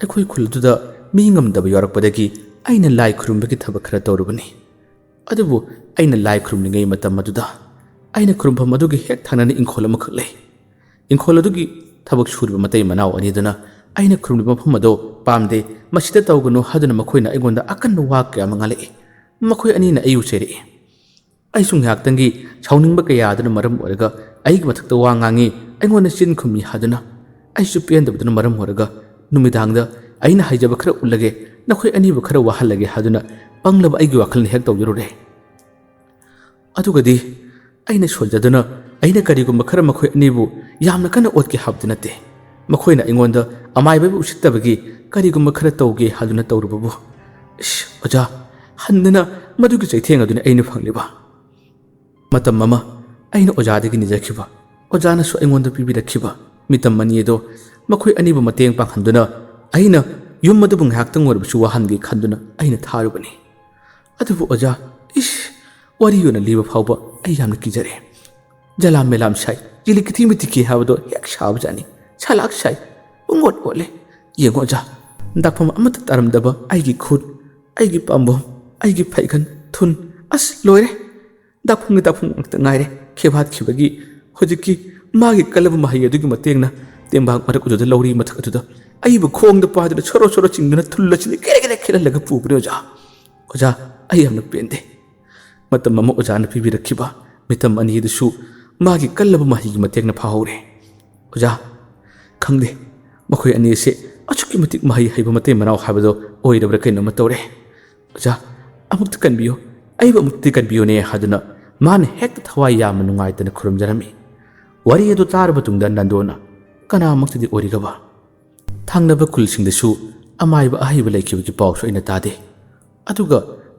ꯑꯩꯈꯣꯏ ꯈꯨꯜ ꯑꯗꯨꯗ ꯃꯤ ꯉꯝꯗꯕ ꯌꯥꯎꯔꯛꯄꯗꯒꯤ ꯑꯩꯅ ꯂꯥꯏ ꯈꯨꯔꯨꯝꯕꯒꯤ ꯊꯕꯛ ꯈꯔ ꯇꯧꯔꯨꯕꯅꯤ꯫ ꯑꯗꯨꯕꯨ ꯑꯩꯅ ꯂꯥꯏ ꯈꯨꯔꯨꯝꯂꯤꯉꯩ ꯃꯇꯝ ꯑꯗꯨꯗ ꯑꯩꯅ ꯈꯨꯔꯨꯝꯐꯝ ꯑꯗꯨꯒꯤ ꯍꯦꯛ ꯊꯪꯅꯅ ꯏꯪꯈꯣꯜ ꯑꯃꯈꯛ ꯂꯩ꯫ ꯏꯪꯈꯣꯜ ꯑꯗꯨꯒꯤ ꯊꯕꯛ ꯁꯨꯔꯤꯕ ꯃꯇꯩ ꯃꯅꯥꯎ ꯑꯅꯤꯗꯨꯅ ꯑꯩꯅ ꯈꯨꯔꯨꯝꯂꯤꯕ ꯃꯐꯝ ꯑꯗꯨ ꯄꯥꯝꯗꯦ, ꯃꯁꯤꯗ ꯇꯧꯒꯅꯨ ꯍꯥꯏꯗꯨꯅ ꯃꯈꯣꯏꯅ ꯑꯩꯉꯣꯟꯗ ꯑꯀꯟꯕ ꯋꯥ ꯀꯌꯥ ꯑꯃ ꯉꯥꯡꯂꯛꯏ꯫ ꯃꯈꯣꯏ ꯑꯅꯤꯅ ꯑꯩꯕꯨ ꯆꯩꯔꯛꯏ꯫ ꯑꯩꯁꯨ ꯉꯥꯏꯍꯥꯛꯇꯪꯒꯤ ꯁꯥꯎꯅꯤꯡꯕ ꯀꯌꯥ ꯑꯗꯨꯅ ꯃꯔꯝ ꯑꯣꯏꯔꯒ ꯑꯩꯒꯤ ꯃꯊꯛꯇ ꯋꯥ ꯉꯥꯡꯉꯤ, ꯑꯩꯉꯣꯟꯗ ꯆꯤꯟ ꯈꯨꯝꯃꯤ ꯍꯥꯏꯗꯨꯅ꯫ ꯑꯩꯁꯨ ꯄꯦꯟꯗꯕꯗꯨꯅ ꯃꯔꯝ ꯑꯣꯏꯔꯒ ꯅꯨꯃꯤꯗꯥꯡꯗ ꯑꯩꯅ ꯍꯩꯖꯕ ꯈꯔ ꯎꯠꯂꯒꯦ, ꯅꯈꯣꯏ ꯑꯅꯤꯕꯨ ꯈꯔ ꯋꯥꯍꯜꯂꯒꯦ ꯍꯥꯏꯗꯨꯅ ꯄꯪꯂꯕ ꯑꯩꯒꯤ ꯋꯥꯈꯜꯅ ꯍꯦꯛ ꯇꯧꯖꯔꯨꯔꯦ꯫ ꯑꯗꯨꯒꯗꯤ ꯑꯩꯅ ꯁꯣꯟꯖꯗꯨꯅ ꯑꯩꯅ ꯀꯔꯤꯒꯨꯝꯕ ꯈꯔ ꯃꯈꯣꯏ ꯑꯅꯤꯕꯨ ꯌꯥꯝꯅ ꯀꯟꯅ ꯑꯣꯠꯀꯦ ꯍꯥꯏꯕꯗꯤ ꯅꯠꯇꯦ꯫ ꯃꯈꯣꯏꯅ ꯑꯩꯉꯣꯟꯗ ꯑꯃꯥꯏꯕꯕꯨ ꯎꯁꯤꯠꯇꯕꯒꯤ ꯀꯔꯤꯒꯨꯝꯕ ꯈꯔ ꯇꯧꯒꯦ ꯍꯥꯏꯗꯨꯅ ꯇꯧꯔꯨꯕꯕꯨ꯫ ꯏꯁ, ꯑꯣꯖꯥ, ꯍꯟꯗꯅ ꯃꯗꯨꯒꯤ ꯆꯩꯊꯦꯡ ꯑꯗꯨꯅꯤ ꯑꯩꯅ ꯐꯪꯂꯤꯕ꯫ ꯃꯇꯝ ꯑꯃ ꯑꯩꯅ ꯑꯣꯖꯥꯗꯒꯤ ꯅꯤꯖꯈꯤꯕ, ꯑꯣꯖꯥꯅꯁꯨ ꯑꯩꯉꯣꯟꯗ ꯄꯤꯕꯤꯔꯛꯈꯤꯕ ꯃꯤꯇꯝ ꯑꯅꯤ ꯑꯗꯣ ꯃꯈꯣꯏ ꯑꯅꯤꯕꯨ ꯃꯇꯦꯡ ꯄꯥꯡꯍꯟꯗꯨꯅ ꯑꯩꯅ ꯌꯨꯝ ꯑꯗꯨꯕꯨ ꯉꯥꯏꯍꯥꯛꯇꯪ ꯑꯣꯏꯔꯕꯁꯨ ꯋꯥꯍꯟꯒꯦ ꯈꯟꯗꯨꯅ ꯑꯩꯅ ꯊꯥꯔꯨꯕꯅꯤ꯫ ꯑꯗꯨꯕꯨ ꯑꯣꯖꯥ, ꯏꯁ, ꯋꯥꯔꯤ ꯑꯣꯏꯅ ꯂꯤꯕ ꯐꯥꯎꯕ ꯑꯩ ꯌꯥꯝꯅ ꯀꯤꯖꯔꯦ꯫ ꯖꯂꯥꯝ ꯃꯦꯂꯥꯝ ꯁꯥꯏ, ꯆꯤꯂꯤ ꯀꯤꯊꯤ ꯃꯤꯊꯤꯈꯤ ꯍꯥꯏꯕꯗꯣ ꯍꯦꯛ ꯁꯥꯕꯖꯥꯠꯅꯤ꯫ ꯁꯂꯥꯛ ꯁꯥꯏ, ꯄꯨꯡꯑꯣꯠ ꯑꯣꯠꯂꯦ꯫ ꯌꯦꯡꯉꯣ ꯑꯣꯖꯥ, ꯗꯥꯛꯐꯝ ꯑꯃꯠꯇ ꯇꯥꯔꯝꯗꯕ ꯑꯩꯒꯤ ꯈꯨꯠ, ꯑꯩꯒꯤ ꯄꯥꯝꯕꯣꯝ, ꯑꯩꯒꯤ ꯐꯩꯒꯟ, ꯊꯨꯟ, ꯑꯁ, ꯂꯣꯏꯔꯦ꯫ ꯗꯥꯛꯐꯝꯒꯤ ꯗꯥꯛꯐꯝ ꯉꯥꯛꯇ ꯉꯥꯏꯔꯦ꯫ ꯈꯦꯕꯥꯠꯈꯤꯕꯒꯤ ꯍꯧꯖꯤꯛꯀꯤ ꯃꯥꯒꯤ ꯀꯜꯂꯕ ꯃꯍꯩ ꯑꯗꯨꯒꯤ ꯃꯇꯦꯡꯅ ꯇꯦꯡꯕꯥꯡ ꯃꯔꯛ ꯑꯗꯨꯗ ꯂꯧꯔꯤ ꯃꯊꯛ ꯑꯗꯨꯗ ꯑꯩꯕꯨ ꯈꯣꯡꯗ ꯄꯥꯏꯗꯨꯅ ꯁꯣꯔꯣ ꯁꯣꯔꯣ ꯆꯤꯡꯗꯨꯅ ꯊꯨꯜ ꯑꯁꯤꯗ ꯀꯦꯔꯦ ꯀꯦꯔꯦ ꯈꯦꯠꯍꯜꯂꯒ ꯄꯨꯕꯅꯦ ꯑꯣꯖꯥ꯫ ꯑꯣꯖꯥ, ꯑꯩ ꯌꯥꯝꯅ ꯄꯦꯟꯗꯦ꯫ ꯃꯇꯝ ꯑꯃ ꯑꯣꯖꯥꯅ ꯄꯤꯕꯤꯔꯛꯈꯤꯕ ꯃꯤꯇꯝ ꯑꯅꯤ ꯑꯗꯨꯁꯨ ꯃꯥꯒꯤ ꯀꯜꯂꯕ ꯃꯍꯩꯒꯤ ꯃꯇꯦꯡꯅ ꯐꯥꯍꯧꯔꯦ꯫ ꯑꯣꯖꯥ, ꯈꯪꯗꯦ, ꯃꯈꯣꯏ ꯑꯅꯤ ꯑꯁꯦ ꯑꯁꯨꯛꯀꯤ ꯃꯇꯤꯛ ꯃꯍꯩ ꯍꯩꯕ ꯃꯇꯩ ꯃꯅꯥꯎ ꯍꯥꯏꯕꯗꯣ ꯑꯣꯏꯔꯕ꯭ꯔꯥ ꯀꯩꯅꯣꯝꯃ ꯇꯧꯔꯦ꯫ ꯑꯣꯖꯥ, ꯑꯃꯨꯛꯇ ꯀꯟꯕꯤꯌꯨ, ꯑꯩꯕꯨ ꯑꯃꯨꯛꯇꯗꯤ ꯀꯟꯕꯤꯌꯨꯅꯦ ꯍꯥꯏꯗꯨꯅ ꯃꯥꯅ ꯍꯦꯛꯇ ꯊꯋꯥꯏ ꯌꯥꯝꯅ ꯅꯨꯡꯉꯥꯏꯇꯅ ꯈꯨꯔꯨꯝꯖꯔꯝꯃꯤ꯫ ꯋꯥꯔꯤ ꯑꯗꯨ ꯇꯥꯔꯕ ꯇꯨꯡꯗ ꯅꯟꯗꯣꯅ ꯀꯅꯥꯃꯛꯇꯗꯤ ꯑꯣꯏꯔꯒꯕ ꯊꯪꯅꯕ ꯈꯨꯜꯁꯤꯡꯗꯁꯨ ꯑꯃꯥꯏꯕ ꯑꯍꯩꯕ ꯂꯩꯈꯤꯕꯒꯤ ꯄꯥꯎꯁꯨ ꯑꯩꯅ ꯇꯥꯗꯦ꯫ ꯑꯗꯨꯒ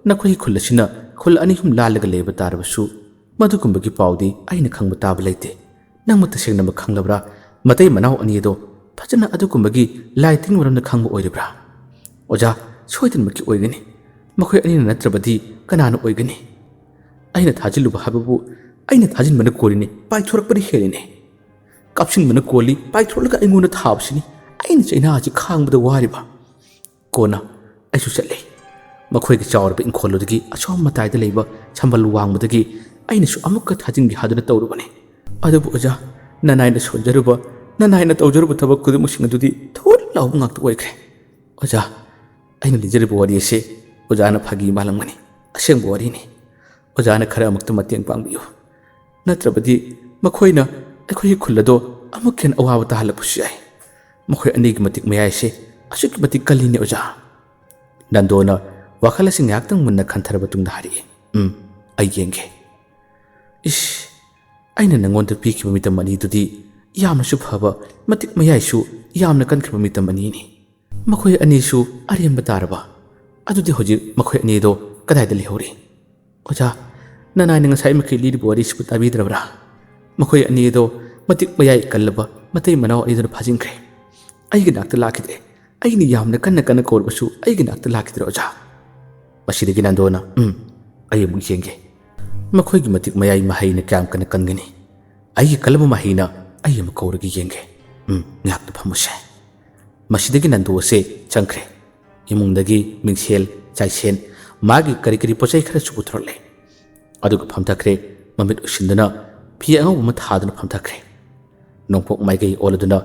ꯅꯈꯣꯏꯒꯤ ꯈꯨꯜ ꯑꯁꯤꯅ ꯈꯨꯜ ꯑꯅꯤ ꯑꯍꯨꯝ ꯂꯥꯜꯂꯒ ꯂꯩꯕ ꯇꯥꯔꯕꯁꯨ ꯃꯗꯨꯒꯨꯝꯕꯒꯤ ꯄꯥꯎꯗꯤ ꯑꯩꯅ ꯈꯪꯕ ꯇꯥꯕ ꯂꯩꯇꯦ꯫ ꯅꯪꯕꯨ ꯇꯁꯦꯡꯅꯃꯛ ꯈꯪꯂꯕ꯭ꯔꯥ? ꯃꯇꯩ ꯃꯅꯥꯎ ꯑꯅꯤ ꯑꯗꯣ ꯐꯖꯅ ꯑꯗꯨꯒꯨꯝꯕꯒꯤ ꯂꯥꯏ ꯇꯤꯟ ꯃꯔꯝꯗ ꯈꯪꯕ ꯑꯣꯏꯔꯤꯕ꯭ꯔꯥ? ꯑꯣꯖꯥ, ꯁꯣꯏꯗꯅꯃꯛꯀꯤ ꯑꯣꯏꯒꯅꯤ꯫ ꯃꯈꯣꯏ ꯑꯅꯤꯅ ꯅꯠꯇ꯭ꯔꯕꯗꯤ ꯀꯅꯥꯅ ꯑꯣꯏꯒꯅꯤ? ꯑꯩꯅ ꯊꯥꯖꯤꯜꯂꯨꯕ ꯍꯥꯏꯕꯕꯨ ꯑꯩꯅ ꯊꯥꯖꯤꯟꯕꯅ ꯀꯣꯔꯤꯅꯤ, ꯄꯥꯏꯊꯣꯔꯛꯄꯅ ꯍꯦꯜꯂꯤꯅꯤ꯫ ꯀꯥꯞꯁꯤꯟꯕꯅ ꯀꯣꯜꯂꯤ, ꯄꯥꯏꯊꯣꯛꯂꯒ ꯑꯩꯉꯣꯟꯗ ꯊꯥꯕꯁꯤꯅꯤ꯫ ꯑꯩꯅ ꯆꯩꯅꯥ ꯑꯁꯤ ꯈꯥꯡꯕꯗ ꯋꯥꯔꯤꯕ꯫ ꯀꯣꯟꯅ ꯑꯩꯁꯨ ꯆꯠꯂꯦ꯫ ꯃꯈꯣꯏꯒꯤ ꯆꯥꯎꯔꯕ ꯏꯪꯈꯣꯜ ꯑꯗꯨꯒꯤ ꯑꯁꯣꯝ ꯃꯇꯥꯏꯗ ꯂꯩꯕ ꯁꯝꯕꯜ ꯋꯥꯡꯃꯗꯒꯤ ꯑꯩꯅꯁꯨ ꯑꯃꯨꯛꯀ ꯊꯥꯖꯤꯟꯒꯦ ꯍꯥꯏꯗꯨꯅ ꯇꯧꯔꯨꯕꯅꯤ꯫ ꯑꯗꯨꯕꯨ ꯑꯣꯖꯥ, ꯅꯅꯥꯏꯅ ꯁꯣꯟꯖꯔꯨꯕ, ꯅꯅꯥꯏꯅ ꯇꯧꯖꯔꯨꯕ ꯊꯕꯛ ꯈꯨꯗꯤꯡꯃꯛꯁꯤꯡ ꯑꯗꯨꯗꯤ ꯊꯨꯠ ꯂꯥꯎꯕ ꯉꯥꯛꯇ ꯑꯣꯏꯈ꯭ꯔꯦ꯫ ꯑꯣꯖꯥ, ꯑꯩꯅ ꯂꯤꯖꯔꯤꯕ ꯋꯥꯔꯤ ꯑꯁꯤ ꯑꯣꯖꯥꯅ ꯐꯥꯒꯤ ꯃꯥꯜꯂꯝꯒꯅꯤ꯫ ꯑꯁꯦꯡꯕ ꯋꯥꯔꯤꯅꯤ꯫ ꯑꯣꯖꯥꯅ ꯈꯔ ꯑꯃꯨꯛꯇ ꯃꯇꯦꯡ ꯄꯥꯡꯕꯤꯌꯨ꯫ ꯅꯠꯇ꯭ꯔꯕꯗꯤ ꯃꯈꯣꯏꯅ ꯑꯩꯈꯣꯏꯒꯤ ꯈꯨꯜ ꯑꯗꯣ ꯑꯃꯨꯛ ꯍꯦꯟꯅ ꯑꯋꯥꯕ ꯇꯥꯍꯜꯂꯛꯄꯁꯨ ꯌꯥꯏ꯫ ꯃꯈꯣꯏ ꯑꯅꯤꯒꯤ ꯃꯇꯤꯛ ꯃꯌꯥꯏꯁꯦ ꯑꯁꯨꯛꯀꯤ ꯃꯇꯤꯛ ꯀꯜꯂꯤꯅꯦ ꯑꯣꯖꯥ꯫ ꯅꯟꯗꯣꯅ ꯋꯥꯈꯜ ꯑꯁꯤ ꯉꯥꯏꯍꯥꯛꯇꯪ ꯃꯨꯟꯅ ꯈꯟꯊꯔꯕ ꯇꯨꯡꯗ ꯍꯥꯏꯔꯛꯏ, "ꯎꯝ, ꯑꯩ ꯌꯦꯡꯒꯦ꯫" "ꯏꯁ, ꯑꯩꯅ ꯅꯪꯉꯣꯟꯗ ꯄꯤꯈꯤꯕ ꯃꯤꯇꯝ ꯑꯅꯤꯗꯨꯗꯤ ꯌꯥꯝꯅꯁꯨ ꯐꯕ, ꯃꯇꯤꯛ ꯃꯌꯥꯏꯁꯨ ꯌꯥꯝꯅ ꯀꯟꯈ꯭ꯔꯕ ꯃꯤꯇꯝ ꯑꯅꯤꯅꯤ꯫ ꯃꯈꯣꯏ ꯑꯅꯤꯁꯨ ꯑꯔꯦꯝꯕ ꯇꯥꯔꯕ? ꯑꯗꯨꯗꯤ ꯍꯧꯖꯤꯛ ꯃꯈꯣꯏ ꯑꯅꯤꯗꯣ ꯀꯗꯥꯏꯗ ꯂꯩꯍꯧꯔꯤ?" "ꯑꯣꯖꯥ, ꯅꯅꯥꯏꯅ ꯉꯁꯥꯏ ꯃꯈꯩ ꯂꯤꯔꯤꯕ ꯋꯥꯔꯤꯁꯤꯕꯨ ꯇꯥꯕꯤꯗ꯭ꯔꯕ꯭ꯔꯥ? ꯃꯈꯣꯏ ꯑꯅꯤ ꯑꯗꯣ ꯃꯇꯤꯛ ꯃꯌꯥꯏ ꯀꯜꯂꯕ ꯃꯇꯩ ꯃꯅꯥꯎ ꯑꯅꯤꯗꯨꯅ ꯐꯥꯖꯤꯟꯈ꯭ꯔꯦ꯫ ꯑꯩꯒꯤ ꯅꯥꯛꯇ ꯂꯥꯛꯈꯤꯗ꯭ꯔꯦ꯫ ꯑꯩꯅ ꯌꯥꯝꯅ ꯀꯟꯅ ꯀꯟꯅ ꯀꯧꯔꯕꯁꯨ ꯑꯩꯒꯤ ꯅꯥꯛꯇ ꯂꯥꯛꯈꯤꯗ꯭ꯔꯦ ꯑꯣꯖꯥ꯫" ꯃꯁꯤꯗꯒꯤ ꯅꯟꯗꯣꯅ, "ꯎꯝ, ꯑꯩ ꯑꯃꯨꯛ ꯌꯦꯡꯒꯦ꯫ ꯃꯈꯣꯏꯒꯤ ꯃꯇꯤꯛ ꯃꯌꯥꯏ ꯃꯍꯩꯅ ꯀꯌꯥꯝ ꯀꯟꯅ ꯀꯟꯒꯅꯤ? ꯑꯩꯒꯤ ꯀꯜꯂꯕ ꯃꯍꯩꯅ ꯑꯩ ꯑꯃꯨꯛ ꯀꯧꯔꯒ ꯌꯦꯡꯒꯦ꯫ ꯎꯝ, ꯉꯥꯏꯍꯥꯛꯇ ꯐꯝꯃꯨꯁꯦ꯫" ꯃꯁꯤꯗꯒꯤ ꯅꯟꯗꯣ ꯑꯁꯦ ꯆꯪꯈ꯭ꯔꯦ꯫ ꯏꯃꯨꯡꯗꯒꯤ ꯃꯤꯡꯁꯦꯜ, ꯆꯥꯏꯁꯦꯟ, ꯃꯥꯒꯤ ꯀꯔꯤ ꯀꯔꯤ ꯄꯣꯠ ꯆꯩ ꯈꯔꯁꯨ ꯄꯨꯊꯣꯔꯛꯂꯦ꯫ ꯑꯗꯨꯒ ꯐꯝꯊꯈ꯭ꯔꯦ꯫ ꯃꯃꯤꯠ ꯎꯏꯁꯤꯟꯗꯨꯅ ꯐꯤ ꯑꯉꯧꯕ ꯑꯃ ꯊꯥꯗꯨꯅ ꯐꯝꯊꯈ꯭ꯔꯦ꯫ ꯅꯣꯡꯄꯣꯛ ꯃꯥꯏꯀꯩ ꯑꯣꯜꯂꯗꯨꯅ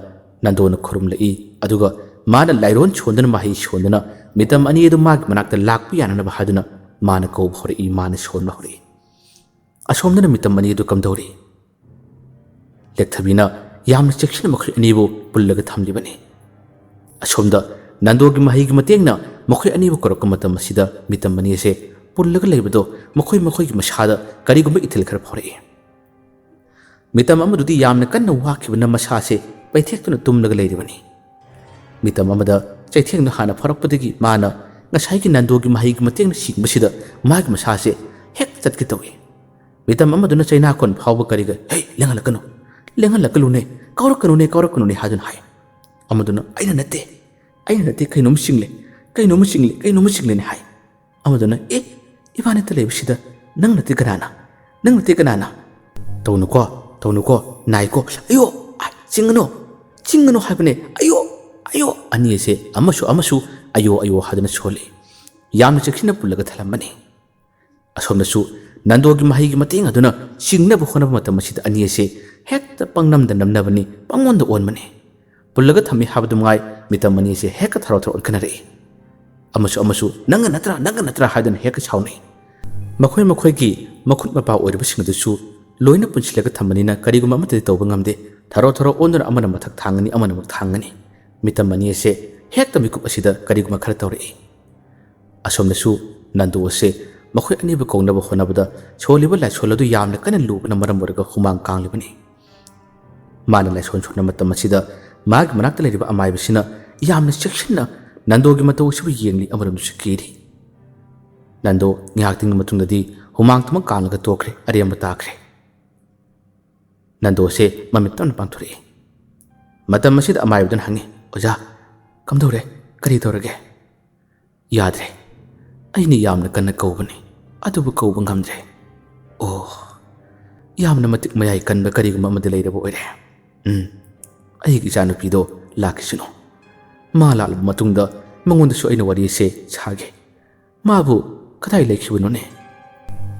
ꯅꯟꯗꯣꯅ ꯈꯨꯔꯨꯝꯂꯛꯏ꯫ ꯑꯗꯨꯒ ꯃꯥꯅ ꯂꯥꯏꯔꯣꯟ ꯁꯣꯟꯗꯨꯅ, ꯃꯍꯩ ꯁꯣꯟꯗꯨꯅ ꯃꯤꯇꯝ ꯑꯅꯤ ꯑꯗꯨ ꯃꯥꯒꯤ ꯃꯅꯥꯛꯇ ꯂꯥꯛꯄ ꯌꯥꯅꯅꯕ ꯍꯥꯏꯗꯨꯅ ꯃꯥꯅ ꯀꯧꯕ ꯍꯧꯔꯛꯏ, ꯃꯥꯅ ꯁꯣꯟꯕ ꯍꯧꯔꯛꯏ꯫ ꯑꯁꯣꯝꯗꯅ ꯃꯤꯇꯝ ꯑꯅꯤ ꯑꯗꯨ ꯀꯝꯗꯧꯔꯤ? ꯂꯦꯛꯊꯕꯤꯅ ꯌꯥꯝꯅ ꯆꯦꯛꯁꯤꯟꯅ ꯃꯈꯣꯏ ꯑꯅꯤꯕꯨ ꯄꯨꯜꯂꯒ ꯊꯝꯂꯤꯕꯅꯤ꯫ ꯑꯁꯣꯝꯗ ꯅꯟꯗꯣꯒꯤ ꯃꯍꯩꯒꯤ ꯃꯇꯦꯡꯅ ꯃꯈꯣꯏ ꯑꯅꯤꯕꯨ ꯀꯧꯔꯛꯄ ꯃꯇꯝ ꯑꯁꯤꯗ ꯃꯤꯇꯝ ꯑꯅꯤ ꯑꯁꯦ ꯄꯨꯜꯂꯒ ꯂꯩꯕꯗꯣ ꯃꯈꯣꯏ ꯃꯈꯣꯏꯒꯤ ꯃꯁꯥꯗ ꯀꯔꯤꯒꯨꯝꯕ ꯏꯊꯤꯜ ꯈꯔ ꯐꯥꯎꯔꯛꯏ꯫ ꯃꯤꯇꯝ ꯑꯃꯗꯨꯗꯤ ꯌꯥꯝꯅ ꯀꯟꯅ ꯋꯥꯈꯤꯕꯅ ꯃꯁꯥꯁꯦ ꯄꯩꯊꯦꯛꯇꯨꯅ ꯇꯨꯝꯂꯒ ꯂꯩꯔꯤꯕꯅꯤ꯫ ꯃꯤꯇꯝ ꯑꯃꯗ ꯆꯩꯊꯦꯡꯗꯨ ꯍꯥꯟꯅ ꯐꯥꯎꯔꯛꯄꯗꯒꯤ ꯃꯥꯅ ꯉꯁꯥꯏꯒꯤ ꯅꯟꯗꯣꯒꯤ ꯃꯍꯩꯒꯤ ꯃꯇꯦꯡꯅ ꯁꯤꯡꯕꯁꯤꯗ ꯃꯥꯒꯤ ꯃꯁꯥꯁꯦ ꯍꯦꯛ ꯆꯠꯀꯦ ꯇꯧꯏ꯫ ꯃꯤꯇꯝ ꯑꯃꯗꯨꯅ ꯆꯩꯅꯥꯀꯣꯟ ꯐꯥꯎꯕ ꯀꯔꯤꯒ, "ꯍꯦ, ꯂꯦꯡꯍꯜꯂꯛꯀꯅꯨ, ꯂꯦꯡꯍꯜꯂꯛꯀꯅꯨꯅꯦ, ꯀꯥꯎꯔꯛꯀꯅꯨꯅꯦ, ꯀꯥꯎꯔꯛꯀꯅꯨꯅꯦ" ꯍꯥꯏꯗꯨꯅ ꯍꯥꯏ꯫ ꯑꯃꯗꯨꯅ, "ꯑꯩꯅ ꯅꯠꯇꯦ, ꯑꯩꯅ ꯅꯠꯇꯦ, ꯀꯩꯅꯣꯝ ꯆꯤꯡꯂꯦ, ꯀꯩꯅꯣꯝ ꯆꯤꯡꯂꯦ, ꯀꯩꯅꯣꯝ ꯆꯤꯡꯂꯦꯅꯦ" ꯍꯥꯏ꯫ ꯑꯃꯗꯨꯅ, "ꯑꯦ, ꯏꯕꯥꯅꯤꯇ ꯂꯩꯕꯁꯤꯗ ꯅꯪ ꯅꯠꯇꯦ ꯀꯅꯥꯅ? ꯅꯪ ꯅꯠꯇꯦ ꯀꯅꯥꯅ?" "ꯇꯧꯅꯨꯀꯣ, ꯇꯧꯅꯨꯀꯣ, ꯅꯥꯏꯀꯣ, ꯑꯌꯣ!" ꯑꯥꯏ! "ꯆꯤꯡꯒꯅꯨ, ꯆꯤꯡꯒꯅꯨ ꯍꯥꯏꯕꯅꯦ, ꯑꯌꯣ, ꯑꯌꯣ!" ꯑꯅꯤ ꯑꯁꯦ ꯑꯃꯁꯨ ꯑꯃꯁꯨ "ꯑꯌꯣ, ꯑꯌꯣ" ꯍꯥꯏꯗꯨꯅ ꯁꯣꯜꯂꯤ꯫ ꯌꯥꯝꯅ ꯆꯦꯛꯁꯤꯟꯅ ꯄꯨꯜꯂꯒ ꯊꯝꯂꯝꯕꯅꯤ꯫ ꯑꯁꯣꯝꯗꯁꯨ ꯅꯟꯗꯣꯒꯤ ꯃꯍꯩꯒꯤ ꯃꯇꯦꯡ ꯑꯗꯨꯅ ꯆꯤꯡꯅꯕ ꯍꯣꯠꯅꯕ ꯃꯇꯝ ꯑꯁꯤꯗ ꯑꯅꯤ ꯑꯁꯦ ꯍꯦꯛꯇ ꯄꯪꯅꯝꯗ ꯅꯝꯅꯕꯅꯤ, ꯄꯪꯑꯣꯟꯗ ꯑꯣꯟꯕꯅꯤ꯫ ꯄꯨꯜꯂꯒ ꯊꯝꯃꯤ ꯍꯥꯏꯕꯗꯨ ꯃꯉꯥꯏ, ꯃꯤꯇꯝ ꯑꯅꯤ ꯑꯁꯦ ꯍꯦꯛꯇ ꯊꯔꯣ ꯊꯔꯣ ꯑꯣꯟꯈꯠꯅꯔꯛꯏ꯫ ꯑꯃꯁꯨ ꯑꯃꯁꯨ "ꯅꯪꯒ ꯅꯠꯇ꯭ꯔꯥ, ꯅꯪꯒ ꯅꯠꯇ꯭ꯔꯥ" ꯍꯥꯏꯗꯨꯅ ꯍꯦꯛꯇ ꯁꯥꯎꯅꯩ꯫ ꯃꯈꯣꯏ ꯃꯈꯣꯏꯒꯤ ꯃꯈꯨꯠ ꯃꯄꯥ ꯑꯣꯏꯔꯤꯕꯁꯤꯡ ꯑꯗꯨꯁꯨ ꯂꯣꯏꯅ ꯄꯨꯟꯁꯤꯜꯂꯒ ꯊꯝꯕꯅꯤꯅ ꯀꯔꯤꯒꯨꯝꯕ ꯑꯃꯠꯇꯗꯤ ꯇꯧꯕ ꯉꯝꯗꯦ꯫ ꯊꯔꯣ ꯊꯔꯣ ꯑꯣꯟꯗꯨꯅ ꯑꯃꯅ ꯃꯊꯛ ꯊꯥꯡꯒꯅꯤ, ꯑꯃꯅ ꯑꯃꯨꯛ ꯊꯥꯡꯒꯅꯤ꯫ ꯃꯤꯇꯝ ꯑꯅꯤ ꯑꯁꯦ ꯍꯦꯛꯇ ꯃꯤꯀꯨꯞ ꯑꯁꯤꯗ ꯀꯔꯤꯒꯨꯝꯕ ꯈꯔ ꯇꯧꯔꯛꯏ꯫ ꯑꯁꯣꯝꯗꯁꯨ ꯅꯟꯗꯨ ꯑꯁꯦ ꯃꯈꯣꯏ ꯑꯅꯤꯕꯨ ꯀꯧꯅꯕ ꯍꯣꯠꯅꯕꯗ ꯁꯣꯜꯂꯤꯕ ꯂꯥꯏꯁꯣꯜ ꯑꯗꯨ ꯌꯥꯝꯅ ꯀꯟꯅ ꯂꯨꯕꯅ ꯃꯔꯝ ꯑꯣꯏꯔꯒ ꯍꯨꯃꯥꯡ ꯀꯥꯡꯂꯤꯕꯅꯤ꯫ ꯃꯥꯅ ꯂꯥꯏꯁꯣꯟ ꯁꯣꯟꯕ ꯃꯇꯝ ꯑꯁꯤꯗ ꯃꯥꯒꯤ ꯃꯅꯥꯛꯇ ꯂꯩꯔꯤꯕ ꯑꯃꯥꯏꯕꯁꯤꯅ ꯌꯥꯝꯅ ꯆꯦꯛꯁꯤꯟꯅ ꯅꯟꯗꯣꯒꯤ ꯃꯇꯧ ꯑꯁꯤꯕꯨ ꯌꯦꯡꯂꯤ, ꯑꯃꯔꯣꯝꯗꯁꯨ ꯀꯤꯔꯤ꯫ ꯅꯟꯗꯣ ꯉꯥꯏꯍꯥꯛꯇꯪꯒꯤ ꯃꯇꯨꯡꯗꯗꯤ ꯍꯨꯃꯥꯡ ꯊꯨꯝꯃꯛ ꯀꯥꯡꯂꯒ ꯇꯣꯛꯈ꯭ꯔꯦ, ꯑꯔꯦꯝꯕ ꯇꯥꯈ꯭ꯔꯦ꯫ ꯅꯟꯗꯣꯁꯦ ꯃꯃꯤꯠ ꯇꯞꯅ ꯄꯥꯡꯊꯣꯔꯛꯏ꯫ ꯃꯇꯝ ꯑꯁꯤꯗ ꯑꯃꯥꯏꯕꯗꯨꯅ ꯍꯪꯉꯤ, "ꯑꯣꯖꯥ, ꯀꯝꯗꯧꯔꯦ? ꯀꯔꯤ ꯇꯧꯔꯒꯦ?" "ꯌꯥꯗ꯭ꯔꯦ꯫ ꯑꯩꯅ ꯌꯥꯝꯅ ꯀꯟꯅ ꯀꯧꯕꯅꯤ, ꯑꯗꯨꯕꯨ ꯀꯧꯕ ꯉꯝꯗ꯭ꯔꯦ꯫" "ꯑꯣ, ꯌꯥꯝꯅ ꯃꯇꯤꯛ ꯃꯌꯥꯏ ꯀꯟꯕ ꯀꯔꯤꯒꯨꯝꯕ ꯑꯃꯗꯤ ꯂꯩꯔꯕ ꯑꯣꯏꯔꯦ꯫ ꯎꯝ, ꯑꯩꯒꯤ ꯏꯆꯥꯅꯨꯄꯤꯗꯣ ꯂꯥꯛꯈꯤꯁꯅꯨ꯫ ꯃꯥ ꯂꯥꯛꯂꯕ ꯃꯇꯨꯡꯗ ꯃꯉꯣꯟꯗꯁꯨ ꯑꯩꯅ ꯋꯥꯔꯤ ꯑꯁꯦ ꯁꯥꯒꯦ꯫ ꯃꯥꯕꯨ ꯀꯗꯥꯏ ꯂꯩꯈꯤꯕꯅꯣꯅꯦ?"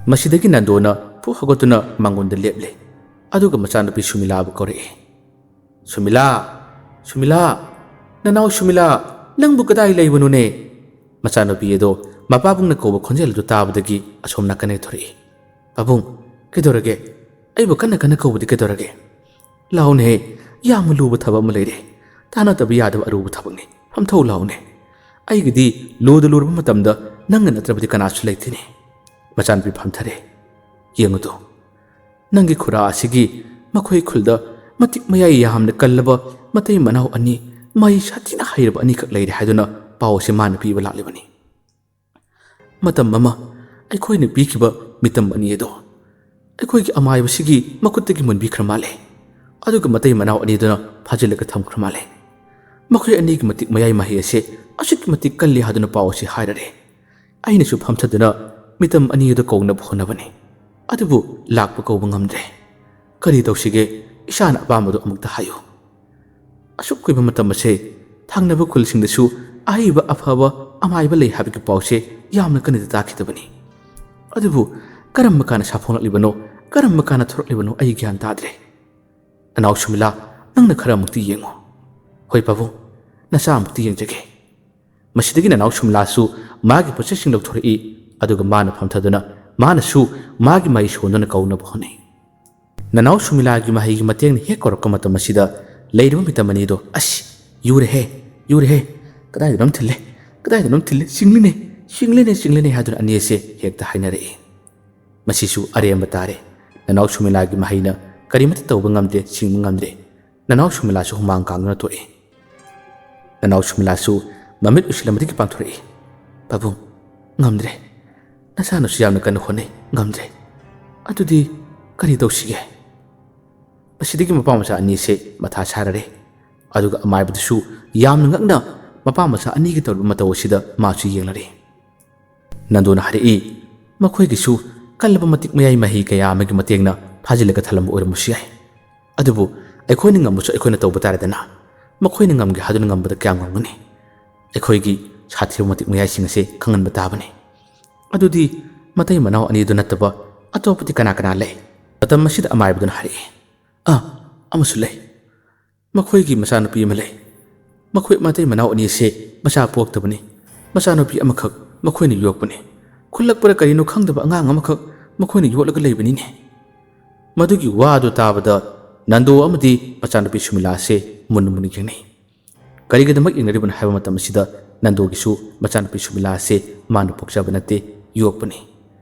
ꯃꯁꯤꯗꯒꯤ ꯅꯟꯗꯣꯅ ꯐꯨ ꯍꯧꯒꯠꯇꯨꯅ ꯃꯉꯣꯟꯗ ꯂꯦꯞꯂꯦ꯫ ꯑꯗꯨꯒ ꯃꯆꯥꯅꯨꯄꯤ ꯁꯨꯃꯤꯂꯥꯕꯨ ꯀꯧꯔꯛꯏ꯫ "ꯁꯨꯃꯤꯂꯥ, ꯁꯨꯃꯤꯂꯥ, ꯅꯅꯥꯎ ꯁꯨꯃꯤꯂꯥ, ꯅꯪꯕꯨ ꯀꯗꯥꯏ ꯂꯩꯕꯅꯣꯅꯦ?" ꯃꯆꯥꯅꯨꯄꯤ ꯑꯗꯣ ꯃꯄꯥꯕꯨꯡꯅ ꯀꯧꯕ ꯈꯣꯟꯖꯦꯜ ꯑꯗꯨ ꯇꯥꯕꯗꯒꯤ ꯑꯁꯣꯝ ꯅꯥꯀꯟꯗꯒꯤ ꯊꯣꯔꯛꯏ꯫ "ꯄꯥꯕꯨꯡ, ꯀꯩꯗꯧꯔꯒꯦ? ꯑꯩꯕꯨ ꯀꯟꯅ ꯀꯟꯅ ꯀꯧꯕꯗꯤ ꯀꯩꯗꯧꯔꯒꯦ? ꯂꯥꯎꯅꯦꯍꯦ, ꯌꯥꯝꯅ ꯂꯨꯕ ꯊꯕꯛ ꯑꯃ ꯂꯩꯔꯦ꯫ ꯇꯥꯟꯅꯗꯕ ꯌꯥꯗꯕ ꯑꯔꯨꯕ ꯊꯕꯛꯅꯤ꯫ ꯐꯝꯊꯧ ꯂꯥꯎꯅꯦ꯫ ꯑꯩꯒꯤꯗꯤ ꯂꯨꯗ ꯂꯨꯔꯕ ꯃꯇꯝꯗ ꯅꯪꯅ ꯅꯠꯇ꯭ꯔꯕꯗꯤ ꯀꯅꯥꯁꯨ ꯂꯩꯇꯦꯅꯦ꯫" ꯃꯆꯥꯅꯨꯄꯤ ꯐꯝꯊꯔꯦ꯫ "ꯌꯦꯡꯉꯨꯗꯣ, ꯅꯪꯒꯤ ꯈꯨꯔꯥ ꯑꯁꯤꯒꯤ ꯃꯈꯣꯏ ꯈꯨꯜꯗ ꯃꯇꯤꯛ ꯃꯌꯥꯏ ꯌꯥꯝꯅ ꯀꯜꯂꯕ ꯃꯇꯩ ꯃꯅꯥꯎ ꯑꯅꯤ, ꯃꯍꯩ ꯁꯥꯊꯤꯅ ꯍꯩꯔꯕ ꯑꯅꯤꯈꯛ ꯂꯩꯔꯦ ꯍꯥꯏꯗꯨꯅ ꯄꯥꯎ ꯑꯁꯤ ꯃꯥꯅ ꯄꯤꯕ ꯂꯥꯛꯂꯤꯕꯅꯤ꯫ ꯃꯇꯝ ꯑꯃ ꯑꯩꯈꯣꯏꯅ ꯄꯤꯈꯤꯕ ꯃꯤꯇꯝ ꯑꯅꯤ ꯑꯗꯣ ꯑꯩꯈꯣꯏꯒꯤ ꯑꯃꯥꯏꯕꯁꯤꯒꯤ ꯃꯈꯨꯠꯇꯒꯤ ꯃꯨꯟꯕꯤꯈ꯭ꯔ ꯃꯥꯜꯂꯦ꯫ ꯑꯗꯨꯒ ꯃꯇꯩ ꯃꯅꯥꯎ ꯑꯅꯤꯗꯨꯅ ꯐꯥꯖꯤꯜꯂꯒ ꯊꯝꯈ꯭ꯔ ꯃꯥꯜꯂꯦ꯫ ꯃꯈꯣꯏ ꯑꯅꯤꯒꯤ ꯃꯇꯤꯛ ꯃꯌꯥꯏ ꯃꯍꯩ ꯑꯁꯦ ꯑꯁꯨꯛꯀꯤ ꯃꯇꯤꯛ ꯀꯜꯂꯤ ꯍꯥꯏꯗꯨꯅ ꯄꯥꯎ ꯑꯁꯤ ꯍꯥꯏꯔꯔꯦ꯫ ꯑꯩꯅꯁꯨ ꯐꯝꯊꯗꯨꯅ ꯃꯤꯇꯝ ꯑꯅꯤ ꯑꯗꯨ ꯀꯧꯅꯕ ꯍꯣꯠꯅꯕꯅꯤ꯫ ꯑꯗꯨꯕꯨ ꯂꯥꯛꯄ ꯀꯧꯕ ꯉꯝꯗ꯭ꯔꯦ꯫ ꯀꯔꯤ ꯇꯧꯁꯤꯒꯦ? ꯏꯁꯥꯅ ꯑꯄꯥꯝꯕꯗꯣ ꯑꯃꯨꯛꯇ ꯍꯥꯏꯌꯨ꯫ ꯑꯁꯨꯛ ꯀꯨꯏꯕ ꯃꯇꯝ ꯑꯁꯦ ꯊꯪꯅꯕ ꯈꯨꯜꯁꯤꯡꯗꯁꯨ ꯑꯍꯩꯕ ꯑꯐꯕ ꯑꯃꯥꯏꯕ ꯂꯩ ꯍꯥꯏꯕꯒꯤ ꯄꯥꯎꯁꯦ ꯌꯥꯝꯅ ꯀꯟꯅꯗꯤ ꯇꯥꯈꯤꯗꯕꯅꯤ꯫ ꯑꯗꯨꯕꯨ ꯀꯔꯝꯕ ꯀꯥꯟꯗ ꯁꯥꯐꯣꯡꯂꯛꯂꯤꯕꯅꯣ, ꯀꯔꯝꯕ ꯀꯥꯟꯗ ꯊꯣꯔꯛꯂꯤꯕꯅꯣ ꯑꯩ ꯒ꯭ꯌꯥꯟ ꯇꯥꯗ꯭ꯔꯦ꯫ ꯅꯅꯥꯎ ꯁꯨꯃꯤꯂꯥ, ꯅꯪꯅ ꯈꯔ ꯑꯃꯨꯛꯇꯤ ꯌꯦꯡꯉꯨ꯫ ꯍꯣꯏ ꯄꯥꯕꯨꯡ, ꯅꯆꯥ ꯑꯃꯨꯛꯇꯤ ꯌꯦꯡꯖꯒꯦ꯫ ꯃꯁꯤꯗꯒꯤ ꯅꯅꯥꯎ ꯁꯨꯃꯤꯂꯥꯁꯨ ꯃꯥꯒꯤ ꯄꯣꯠꯆꯩꯁꯤꯡ ꯂꯧꯊꯣꯔꯛꯏ꯫ ꯑꯗꯨꯒ ꯃꯥꯅ ꯐꯝꯊꯗꯨꯅ ꯃꯥꯅꯁꯨ ꯃꯥꯒꯤ ꯃꯍꯩ ꯁꯣꯟꯗꯨꯅ ꯀꯧꯅꯕ ꯍꯣꯠꯅꯩ꯫ ꯅꯅꯥꯎ ꯁꯨꯃꯤꯂꯥꯒꯤ ꯃꯍꯩꯒꯤ ꯃꯇꯦꯡꯅ ꯍꯦꯛ ꯀꯧꯔꯛꯄ ꯃꯇꯝ ꯑꯁꯤꯗ ꯂꯩꯔꯤꯕ ꯃꯤꯇꯝ ꯑꯅꯤꯗꯣ, "ꯑꯁ, ꯌꯨꯔꯦꯍꯦ, ꯌꯨꯔꯦꯍꯦ, ꯀꯗꯥꯏꯗꯅꯣꯝ ꯊꯤꯜꯂꯦ, ꯀꯗꯥꯏꯗꯅꯣꯝ ꯊꯤꯜꯂꯦ, ꯆꯤꯡꯂꯤꯅꯦ, ꯆꯤꯡꯂꯤꯅꯦ, ꯆꯤꯡꯂꯤꯅꯦ" ꯍꯥꯏꯗꯨꯅ ꯑꯅꯤ ꯑꯁꯦ ꯍꯦꯛꯇ ꯍꯥꯏꯅꯔꯛꯏ꯫ ꯃꯁꯤꯁꯨ ꯑꯔꯦꯝꯕ ꯇꯥꯔꯦ꯫ ꯅꯅꯥꯎ ꯁꯨꯃꯤꯂꯥꯒꯤ ꯃꯍꯩꯅ ꯀꯔꯤꯃꯠꯇ ꯇꯧꯕ ꯉꯝꯗꯦ, ꯆꯤꯡꯕ ꯉꯝꯗ꯭ꯔꯦ꯫ ꯅꯅꯥꯎ ꯁꯨꯃꯤꯂꯥꯁꯨ ꯍꯨꯃꯥꯡ ꯀꯥꯡꯗꯨꯅ ꯊꯣꯛꯏ꯫ ꯅꯅꯥꯎ ꯁꯨꯃꯤꯂꯥꯁꯨ ꯃꯃꯤꯠ ꯎꯏꯁꯤꯜꯂꯝꯕꯗꯒꯤ ꯄꯥꯡꯊꯣꯔꯛꯏ꯫ "ꯄꯥꯕꯨꯡ, ꯉꯝꯗ꯭ꯔꯦ꯫ ꯅꯆꯥꯅꯁꯨ ꯌꯥꯝꯅ ꯀꯟꯅ ꯍꯣꯠꯅꯩ, ꯉꯝꯗ꯭ꯔꯦ꯫ ꯑꯗꯨꯗꯤ ꯀꯔꯤ ꯇꯧꯁꯤꯒꯦ?" ꯃꯁꯤꯗꯒꯤ ꯃꯄꯥ ꯃꯆꯥ ꯑꯅꯤꯁꯦ ꯃꯊꯥ ꯁꯥꯔꯔꯦ꯫ ꯑꯗꯨꯒ ꯑꯃꯥꯏꯕꯗꯨꯁꯨ ꯌꯥꯝꯅ ꯉꯛꯅ ꯃꯄꯥ ꯃꯆꯥ ꯑꯅꯤꯒꯤ ꯇꯧꯔꯤꯕ ꯃꯇꯧ ꯑꯁꯤꯗ ꯃꯥꯁꯨ ꯌꯦꯡꯂꯔꯦ꯫ ꯅꯟꯗꯨꯅ ꯍꯥꯏꯔꯛꯏ, "ꯃꯈꯣꯏꯒꯤꯁꯨ ꯀꯜꯂꯕ ꯃꯇꯤꯛ ꯃꯌꯥꯏ ꯃꯍꯩ ꯀꯌꯥ ꯑꯃꯒꯤ ꯃꯇꯦꯡꯅ ꯐꯥꯖꯤꯜꯂꯒ ꯊꯜꯂꯝꯕ ꯑꯣꯏꯔꯝꯕꯁꯨ ꯌꯥꯏ꯫ ꯑꯗꯨꯕꯨ ꯑꯩꯈꯣꯏꯅ ꯉꯝꯕꯁꯨ ꯑꯩꯈꯣꯏꯅ ꯇꯧꯕ ꯇꯥꯔꯦꯗꯅ꯫ ꯃꯈꯣꯏꯅ ꯉꯝꯒꯦ ꯍꯥꯏꯗꯨꯅ ꯉꯝꯕꯗ ꯀꯌꯥꯝ ꯉꯝꯒꯅꯤ? ꯑꯩꯈꯣꯏꯒꯤ ꯁꯥꯊꯤꯕ ꯃꯇꯤꯛ ꯃꯌꯥꯏꯁꯤꯡ ꯑꯁꯦ ꯈꯪꯍꯟꯕ ꯇꯥꯕꯅꯤ꯫ ꯑꯗꯨꯗꯤ ꯃꯇꯩ ꯃꯅꯥꯎ ꯑꯅꯤꯗꯨ ꯅꯠꯇꯕ ꯑꯇꯣꯞꯄꯗꯤ ꯀꯅꯥ ꯀꯅꯥ ꯂꯩ?" ꯃꯇꯝ ꯑꯁꯤꯗ ꯑꯃꯥꯏꯕꯗꯨꯅ ꯍꯥꯏꯔꯛꯏ, "ꯑꯥ, ꯑꯃꯁꯨ ꯂꯩ꯫ ꯃꯈꯣꯏꯒꯤ ꯃꯆꯥꯅꯨꯄꯤ ꯑꯃ ꯂꯩ꯫ ꯃꯈꯣꯏ ꯃꯇꯩ ꯃꯅꯥꯎ ꯑꯅꯤ ꯑꯁꯦ ꯃꯆꯥ ꯄꯣꯛꯇꯕꯅꯤ꯫ ꯃꯆꯥꯅꯨꯄꯤ ꯑꯃꯈꯛ ꯃꯈꯣꯏꯅ ꯌꯣꯛꯄꯅꯤ꯫ ꯈꯨꯜꯂꯛꯄꯗ ꯀꯔꯤꯅꯣ ꯈꯪꯗꯕ ꯑꯉꯥꯡ ꯑꯃꯈꯛ ꯃꯈꯣꯏꯅ ꯌꯣꯛꯂꯒ ꯂꯩꯕꯅꯤꯅꯦ"꯫ ꯃꯗꯨꯒꯤ ꯋꯥꯗꯨ ꯇꯥꯕꯗ ꯅꯟꯗꯣ ꯑꯃꯗꯤ ꯃꯆꯥꯅꯨꯄꯤ ꯁꯨꯃꯤꯂꯥ ꯑꯁꯦ ꯃꯨꯟꯅ ꯃꯨꯟꯅ ꯌꯦꯡꯅꯩ꯫ ꯀꯔꯤꯒꯤꯗꯃꯛ ꯌꯦꯡꯅꯔꯤꯕꯅꯣ ꯍꯥꯏꯕ ꯃꯇꯝ ꯑꯁꯤꯗ ꯅꯟꯗꯣꯒꯤꯁꯨ ꯃꯆꯥꯅꯨꯄꯤ ꯁꯨꯃꯤꯂꯥ ꯑꯁꯦ ꯃꯥꯅ ꯄꯣꯛꯆꯕ ꯅꯠꯇꯦ, ꯌꯣꯛꯄꯅꯤ꯫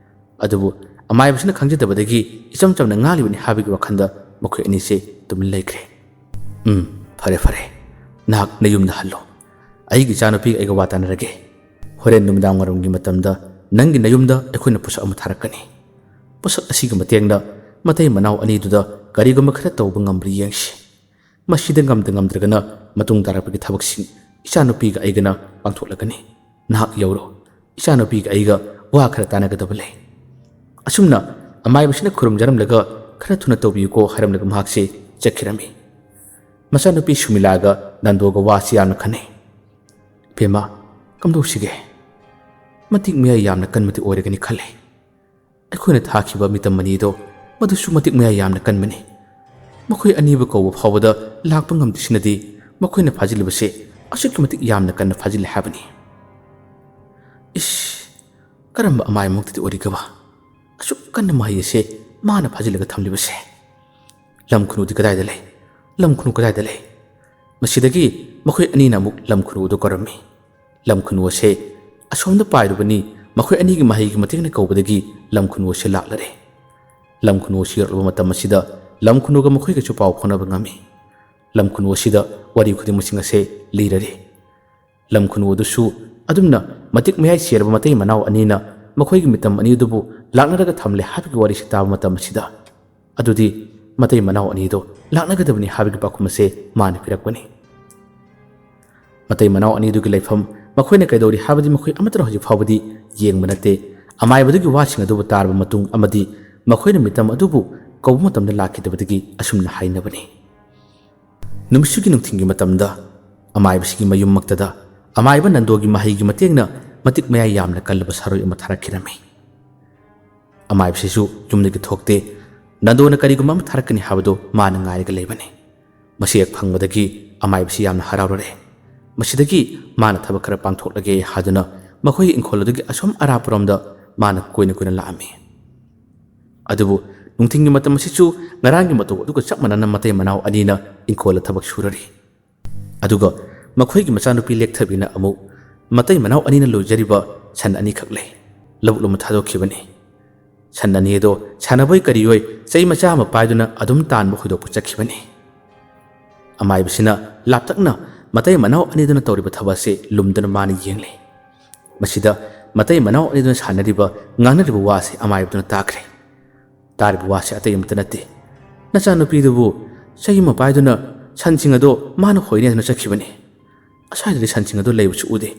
ꯑꯗꯨꯕꯨ ꯑꯃꯥꯏꯕꯁꯤꯅ ꯈꯪꯖꯗꯕꯗꯒꯤ ꯏꯆꯝ ꯆꯝꯅ ꯉꯥꯡꯂꯤꯕꯅꯤ ꯍꯥꯏꯕꯒꯤ ꯋꯥꯈꯜꯗ ꯃꯈꯣꯏ ꯑꯅꯤꯁꯦ ꯇꯨꯃꯤꯟ ꯂꯩꯈ꯭ꯔꯦ꯫ "ꯎꯝ, ꯐꯔꯦ, ꯐꯔꯦ꯫ ꯅꯍꯥꯛ ꯅꯌꯨꯝꯗ ꯍꯜꯂꯣ꯫ ꯑꯩꯒꯤ ꯏꯆꯥꯅꯨꯄꯤꯒ ꯑꯩꯒ ꯋꯥ ꯇꯥꯅꯔꯒꯦ꯫ ꯍꯣꯔꯦꯟ ꯅꯨꯃꯤꯗꯥꯡ ꯋꯥꯏꯔꯝꯒꯤ ꯃꯇꯝꯗ ꯅꯪꯒꯤ ꯅꯌꯨꯝꯗ ꯑꯩꯈꯣꯏꯅ ꯄꯣꯠꯁꯛ ꯑꯃ ꯊꯥꯔꯛꯀꯅꯤ꯫ ꯄꯣꯠꯁꯛ ꯑꯁꯤꯒꯤ ꯃꯇꯦꯡꯅ ꯃꯇꯩ ꯃꯅꯥꯎ ꯑꯅꯤꯗꯨꯗ ꯀꯔꯤꯒꯨꯝꯕ ꯈꯔ ꯇꯧꯕ ꯉꯝꯕ꯭ꯔꯥ ꯌꯦꯡꯁꯤ꯫ ꯃꯁꯤꯗ ꯉꯝꯗ ꯉꯝꯗ꯭ꯔꯒꯅ ꯃꯇꯨꯡ ꯇꯥꯔꯛꯄꯒꯤ ꯊꯕꯛꯁꯤꯡ ꯏꯆꯥꯅꯨꯄꯤꯒ ꯑꯩꯒꯅ ꯄꯥꯡꯊꯣꯛꯂꯒꯅꯤ꯫ ꯅꯍꯥꯛ ꯌꯧꯔꯣ꯫ ꯏꯆꯥꯅꯨꯄꯤꯒ ꯑꯩꯒ ꯋꯥ ꯈꯔ ꯇꯥꯟꯅꯒꯗꯕ ꯂꯩ"꯫ ꯑꯁꯨꯝꯅ ꯑꯃꯥꯏꯕꯁꯤꯅ ꯈꯨꯔꯨꯝꯖꯔꯝꯂꯒ "ꯈꯔ ꯊꯨꯅ ꯇꯧꯕꯤꯌꯨꯀꯣ" ꯍꯥꯏꯔꯝꯂꯒ ꯃꯍꯥꯛꯁꯦ ꯆꯠꯈꯤꯔꯝꯃꯤ꯫ ꯃꯆꯥꯅꯨꯄꯤ ꯁꯨꯃꯤꯂꯥꯒ ꯅꯟꯗꯣꯒ ꯋꯥꯁꯤ ꯌꯥꯝꯅ ꯈꯟꯅꯩ꯫ "ꯏꯕꯦꯝꯃ, ꯀꯝꯗꯧꯁꯤꯒꯦ? ꯃꯇꯤꯛ ꯃꯌꯥꯏ ꯌꯥꯝꯅ ꯀꯟꯕꯗꯤ ꯑꯣꯏꯔꯒꯅꯤ ꯈꯜꯂꯦ꯫ ꯑꯩꯈꯣꯏꯅ ꯊꯥꯈꯤꯕ ꯃꯤꯇꯝ ꯑꯅꯤꯗꯣ, ꯃꯗꯨꯁꯨ ꯃꯇꯤꯛ ꯃꯌꯥꯏ ꯌꯥꯝꯅ ꯀꯟꯕꯅꯤ꯫ ꯃꯈꯣꯏ ꯑꯅꯤꯕꯨ ꯀꯧꯕ ꯐꯥꯎꯕꯗ ꯂꯥꯛꯄ ꯉꯝꯗ꯭ꯔꯤꯁꯤꯅꯗꯤ ꯃꯈꯣꯏꯅ ꯐꯥꯖꯤꯜꯂꯤꯕꯁꯦ ꯑꯁꯨꯛꯀꯤ ꯃꯇꯤꯛ ꯌꯥꯝꯅ ꯀꯟꯅ ꯐꯥꯖꯤꯜꯂꯦ ꯍꯥꯏꯕꯅꯤ꯫" ꯏꯁ, ꯀꯔꯝꯕ ꯑꯃꯥꯏꯃꯨꯛꯇꯗꯤ ꯑꯣꯏꯔꯤꯒꯕ? ꯑꯁꯨꯛ ꯀꯟꯅ ꯃꯍꯩ ꯑꯁꯦ ꯃꯥꯅ ꯐꯥꯖꯤꯜꯂꯒ ꯊꯝꯂꯤꯕꯁꯦ꯫ ꯂꯝ ꯈꯨꯅꯨꯗꯤ ꯀꯗꯥꯏꯗ ꯂꯩ? ꯂꯝ ꯈꯨꯅꯨ ꯀꯗꯥꯏꯗ ꯂꯩ? ꯃꯁꯤꯗꯒꯤ ꯃꯈꯣꯏ ꯑꯅꯤꯅ ꯑꯃꯨꯛ ꯂꯝ ꯈꯨꯅꯨ ꯑꯗꯨ ꯀꯧꯔꯝꯃꯤ꯫ ꯂꯝ ꯈꯨꯅꯨ ꯑꯁꯦ ꯑꯁꯣꯝꯗ ꯄꯥꯏꯔꯨꯕꯅꯤ, ꯃꯈꯣꯏ ꯑꯅꯤꯒꯤ ꯃꯍꯩꯒꯤ ꯃꯇꯦꯡꯅ ꯀꯧꯕꯗꯒꯤ ꯂꯝ ꯈꯨꯅꯨ ꯑꯁꯤ ꯂꯥꯛꯂꯔꯦ꯫ ꯂꯝ ꯈꯨꯅꯨ ꯑꯁꯤ ꯌꯧꯔꯛꯂꯕ ꯃꯇꯝ ꯑꯁꯤꯗ ꯂꯝ ꯈꯨꯅꯨꯒ ꯃꯈꯣꯏꯒꯁꯨ ꯄꯥꯎ ꯐꯥꯎꯅꯕ ꯉꯝꯃꯤ꯫ ꯂꯝ ꯈꯨꯅꯨ ꯑꯁꯤꯗ ꯋꯥꯔꯤ ꯈꯨꯗꯤꯡꯃꯛꯁꯤꯡ ꯑꯁꯦ ꯂꯤꯔꯔꯦ꯫ ꯂꯝ ꯈꯨꯅꯨ ꯑꯗꯨꯁꯨ ꯑꯗꯨꯝꯅ ꯃꯇꯤꯛ ꯃꯌꯥꯏ ꯆꯦꯔꯕ ꯃꯇꯩ ꯃꯅꯥꯎ ꯑꯅꯤꯅ ꯃꯈꯣꯏꯒꯤ ꯃꯤꯇꯝ ꯑꯅꯤ ꯑꯗꯨꯕꯨ ꯂꯥꯛꯅꯔꯒ ꯊꯝꯂꯦ ꯍꯥꯏꯕꯒꯤ ꯋꯥꯔꯤꯁꯤ ꯇꯥꯕ ꯃꯇꯝ ꯑꯁꯤꯗ, ꯑꯗꯨꯗꯤ ꯃꯇꯩ ꯃꯅꯥꯎ ꯑꯅꯤꯗꯣ ꯂꯥꯛꯅꯒꯗꯕꯅꯤ ꯍꯥꯏꯕꯒꯤ ꯄꯥꯎꯈꯨꯝ ꯑꯁꯦ ꯃꯥꯅ ꯄꯤꯔꯛꯄꯅꯤ꯫ ꯃꯇꯩ ꯃꯅꯥꯎ ꯑꯅꯤꯗꯨꯒꯤ ꯂꯩꯐꯝ, ꯃꯈꯣꯏꯅ ꯀꯩꯗꯧꯔꯤ ꯍꯥꯏꯕꯗꯤ ꯃꯈꯣꯏ ꯑꯃꯠꯇꯅ ꯍꯧꯖꯤꯛ ꯐꯥꯎꯕꯗꯤ ꯌꯦꯡꯕ ꯅꯠꯇꯦ꯫ ꯑꯃꯥꯏꯕꯗꯨꯒꯤ ꯋꯥꯁꯤꯡ ꯑꯗꯨꯕꯨ ꯇꯥꯔꯕ ꯃꯇꯨꯡ ꯑꯃꯗꯤ ꯃꯈꯣꯏꯅ ꯃꯤꯇꯝ ꯑꯗꯨꯕꯨ ꯀꯧꯕ ꯃꯇꯝꯗ ꯂꯥꯛꯈꯤꯗꯕꯗꯒꯤ ꯑꯁꯨꯝꯅ ꯍꯥꯏꯅꯕꯅꯤ꯫ ꯅꯨꯃꯤꯠꯁꯤꯒꯤ ꯅꯨꯡꯊꯤꯜꯒꯤ ꯃꯇꯝꯗ ꯑꯃꯥꯏꯕꯁꯤꯒꯤ ꯃꯌꯨꯝꯃꯛꯇꯗ ꯑꯃꯥꯏꯕ ꯅꯟꯗꯣꯒꯤ ꯃꯍꯩꯒꯤ ꯃꯇꯦꯡꯅ ꯃꯇꯤꯛ ꯃꯌꯥꯏ ꯌꯥꯝꯅ ꯀꯜꯂꯕ ꯁꯥꯔꯣꯏ ꯑꯃ ꯊꯥꯔꯛꯈꯤꯔꯝꯃꯤ꯫ ꯑꯃꯥꯏꯕꯁꯤꯁꯨ ꯌꯨꯝꯗꯒꯤ ꯊꯣꯛꯇꯦ꯫ ꯅꯟꯗꯣꯅ ꯀꯔꯤꯒꯨꯝꯕ ꯑꯃ ꯊꯥꯔꯛꯀꯅꯤ ꯍꯥꯏꯕꯗꯨ ꯃꯥꯅ ꯉꯥꯏꯔꯒ ꯂꯩꯕꯅꯤ꯫ ꯃꯁꯤ ꯍꯦꯛ ꯐꯪꯕꯗꯒꯤ ꯑꯃꯥꯏꯕꯁꯤ ꯌꯥꯝꯅ ꯍꯔꯥꯎꯔꯔꯦ꯫ ꯃꯁꯤꯗꯒꯤ ꯃꯥꯅ ꯊꯕꯛ ꯈꯔ ꯄꯥꯡꯊꯣꯛꯂꯒꯦ ꯍꯥꯏꯗꯨꯅ ꯃꯈꯣꯏꯒꯤ ꯏꯪꯈꯣꯜ ꯑꯗꯨꯒꯤ ꯑꯁꯣꯝ ꯑꯔꯥꯞꯄꯔꯣꯝꯗ ꯃꯥꯅ ꯀꯣꯏꯅ ꯀꯣꯏꯅ ꯂꯥꯛꯑꯝꯃꯤ꯫ ꯑꯗꯨꯕꯨ ꯅꯨꯡꯊꯤꯜꯒꯤ ꯃꯇꯝ ꯑꯁꯤꯁꯨ ꯉꯔꯥꯡꯒꯤ ꯃꯇꯧ ꯑꯗꯨꯒ ꯆꯞ ꯃꯥꯟꯅꯅ ꯃꯇꯩ ꯃꯅꯥꯎ ꯑꯅꯤꯅ ꯏꯪꯈꯣꯜꯗ ꯊꯕꯛ ꯁꯨꯔꯔꯤ꯫ ꯑꯗꯨꯒ ꯃꯈꯣꯏꯒꯤ ꯃꯆꯥꯅꯨꯄꯤ ꯂꯦꯛꯊꯕꯤꯅ ꯑꯃꯨꯛ ꯃꯇꯩ ꯃꯅꯥꯎ ꯑꯅꯤꯅ ꯂꯣꯏꯖꯔꯤꯕ ꯁꯟ ꯑꯅꯤꯈꯛ ꯂꯩ, ꯂꯧꯕꯨꯛ ꯑꯃ ꯊꯥꯗꯣꯛꯈꯤꯕꯅꯤ꯫ ꯁꯟ ꯑꯅꯤ ꯑꯗꯣ ꯁꯥꯟꯅꯕꯣꯏ ꯀꯔꯤꯑꯣꯏ ꯆꯩ ꯃꯆꯥ ꯑꯃ ꯄꯥꯏꯗꯨꯅ ꯑꯗꯨꯝ ꯇꯥꯟꯕ ꯍꯣꯏꯗꯣꯛꯄ ꯆꯠꯈꯤꯕꯅꯤ꯫ ꯑꯃꯥꯏꯕꯁꯤꯅ ꯂꯥꯞꯇꯛꯅ ꯃꯇꯩ ꯃꯅꯥꯎ ꯑꯅꯤꯗꯨꯅ ꯇꯧꯔꯤꯕ ꯊꯕꯛ ꯑꯁꯤ ꯂꯨꯝꯗꯨꯅ ꯃꯥꯅ ꯌꯦꯡꯂꯤ꯫ ꯃꯁꯤꯗ ꯃꯇꯩ ꯃꯅꯥꯎ ꯑꯅꯤꯗꯨꯅ ꯁꯥꯟꯅꯔꯤꯕ, ꯉꯥꯡꯅꯔꯤꯕ ꯋꯥꯁꯤ ꯑꯃꯥꯏꯕꯗꯨꯅ ꯇꯥꯈ꯭ꯔꯦ꯫ ꯇꯥꯔꯤꯕ ꯋꯥꯁꯤ ꯑꯇꯩ ꯑꯃꯠꯇ ꯅꯠꯇꯦ꯫ "ꯅꯆꯥꯅꯨꯄꯤꯗꯨꯕꯨ ꯆꯩ ꯑꯃ ꯄꯥꯏꯗꯨꯅ ꯁꯟꯁꯤꯡ ꯑꯗꯣ ꯃꯥꯅ ꯍꯣꯏꯅꯦ ꯍꯥꯏꯗꯨꯅ ꯆꯠꯈꯤꯕꯅꯤ꯫ ꯑꯁ꯭ꯋꯥꯏꯗꯗꯤ ꯁꯟꯁꯤꯡ ꯑꯗꯣ ꯂꯩꯕꯁꯨ ꯎꯗꯦ꯫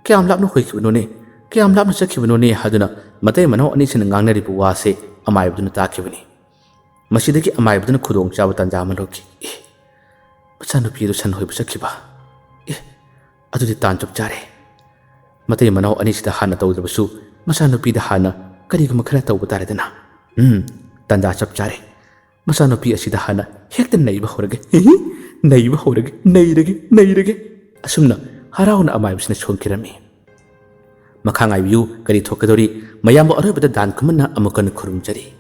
ꯀꯌꯥꯝ ꯂꯥꯞꯅ ꯍꯣꯏꯈꯤꯕꯅꯣꯅꯦ? ꯀꯌꯥꯝ ꯂꯥꯞꯅ ꯆꯠꯈꯤꯕꯅꯣꯅꯦ?" ꯍꯥꯏꯗꯨꯅ ꯃꯇꯩ ꯃꯅꯥꯎ ꯑꯅꯤꯁꯤꯅ ꯉꯥꯡꯅꯔꯤꯕ ꯋꯥꯁꯦ ꯑꯃꯥꯏꯕꯗꯨꯅ ꯇꯥꯈꯤꯕꯅꯤ꯫ ꯃꯁꯤꯗꯒꯤ ꯑꯃꯥꯏꯕꯗꯨꯅ ꯈꯨꯗꯣꯡꯆꯥꯕ ꯇꯥꯟꯖꯥ ꯑꯃ ꯂꯧꯈꯤ꯫ "ꯑꯦ, ꯃꯆꯥꯅꯨꯄꯤ ꯑꯗꯨ ꯁꯟ ꯍꯣꯏꯕ ꯆꯠꯈꯤꯕ꯫ ꯑꯦ, ꯑꯗꯨꯗꯤ ꯇꯥꯟ ꯆꯞ ꯆꯥꯔꯦ꯫ ꯃꯇꯩ ꯃꯅꯥꯎ ꯑꯅꯤꯁꯤꯗ ꯍꯥꯟꯅ ꯇꯧꯗ꯭ꯔꯕꯁꯨ ꯃꯆꯥꯅꯨꯄꯤꯗ ꯍꯥꯟꯅ ꯀꯔꯤꯒꯨꯝꯕ ꯈꯔ ꯇꯧꯕ ꯇꯥꯔꯦꯗꯅ꯫ ꯎꯝ, ꯇꯥꯟꯖꯥ ꯆꯞ ꯆꯥꯔꯦ꯫ ꯃꯆꯥꯅꯨꯄꯤ ꯑꯁꯤꯗ ꯍꯥꯟꯅ ꯍꯦꯛꯇ ꯅꯩꯕ ꯍꯧꯔꯒꯦ꯫ ꯅꯩꯕ ꯍꯧꯔꯒꯦ, ꯅꯩꯔꯒꯦ, ꯅꯩꯔꯒꯦ꯫" ꯑꯁꯨꯝꯅ ꯍꯔꯥꯎꯅ ꯑꯃꯥꯏꯕꯁꯤꯅ ꯁꯣꯟꯈꯤꯔꯝꯃꯤ꯫ ꯃꯈꯥ ꯉꯥꯏꯕꯤꯌꯨ, ꯀꯔꯤ ꯊꯣꯛꯀꯗꯧꯔꯤ? ꯃꯌꯥꯝꯕꯨ ꯑꯔꯣꯏꯕꯗ ꯗꯥꯟ ꯈꯨꯃꯟꯅ ꯑꯃꯨꯛ ꯍꯟꯅ ꯈꯨꯔꯨꯝꯖꯔꯤ꯫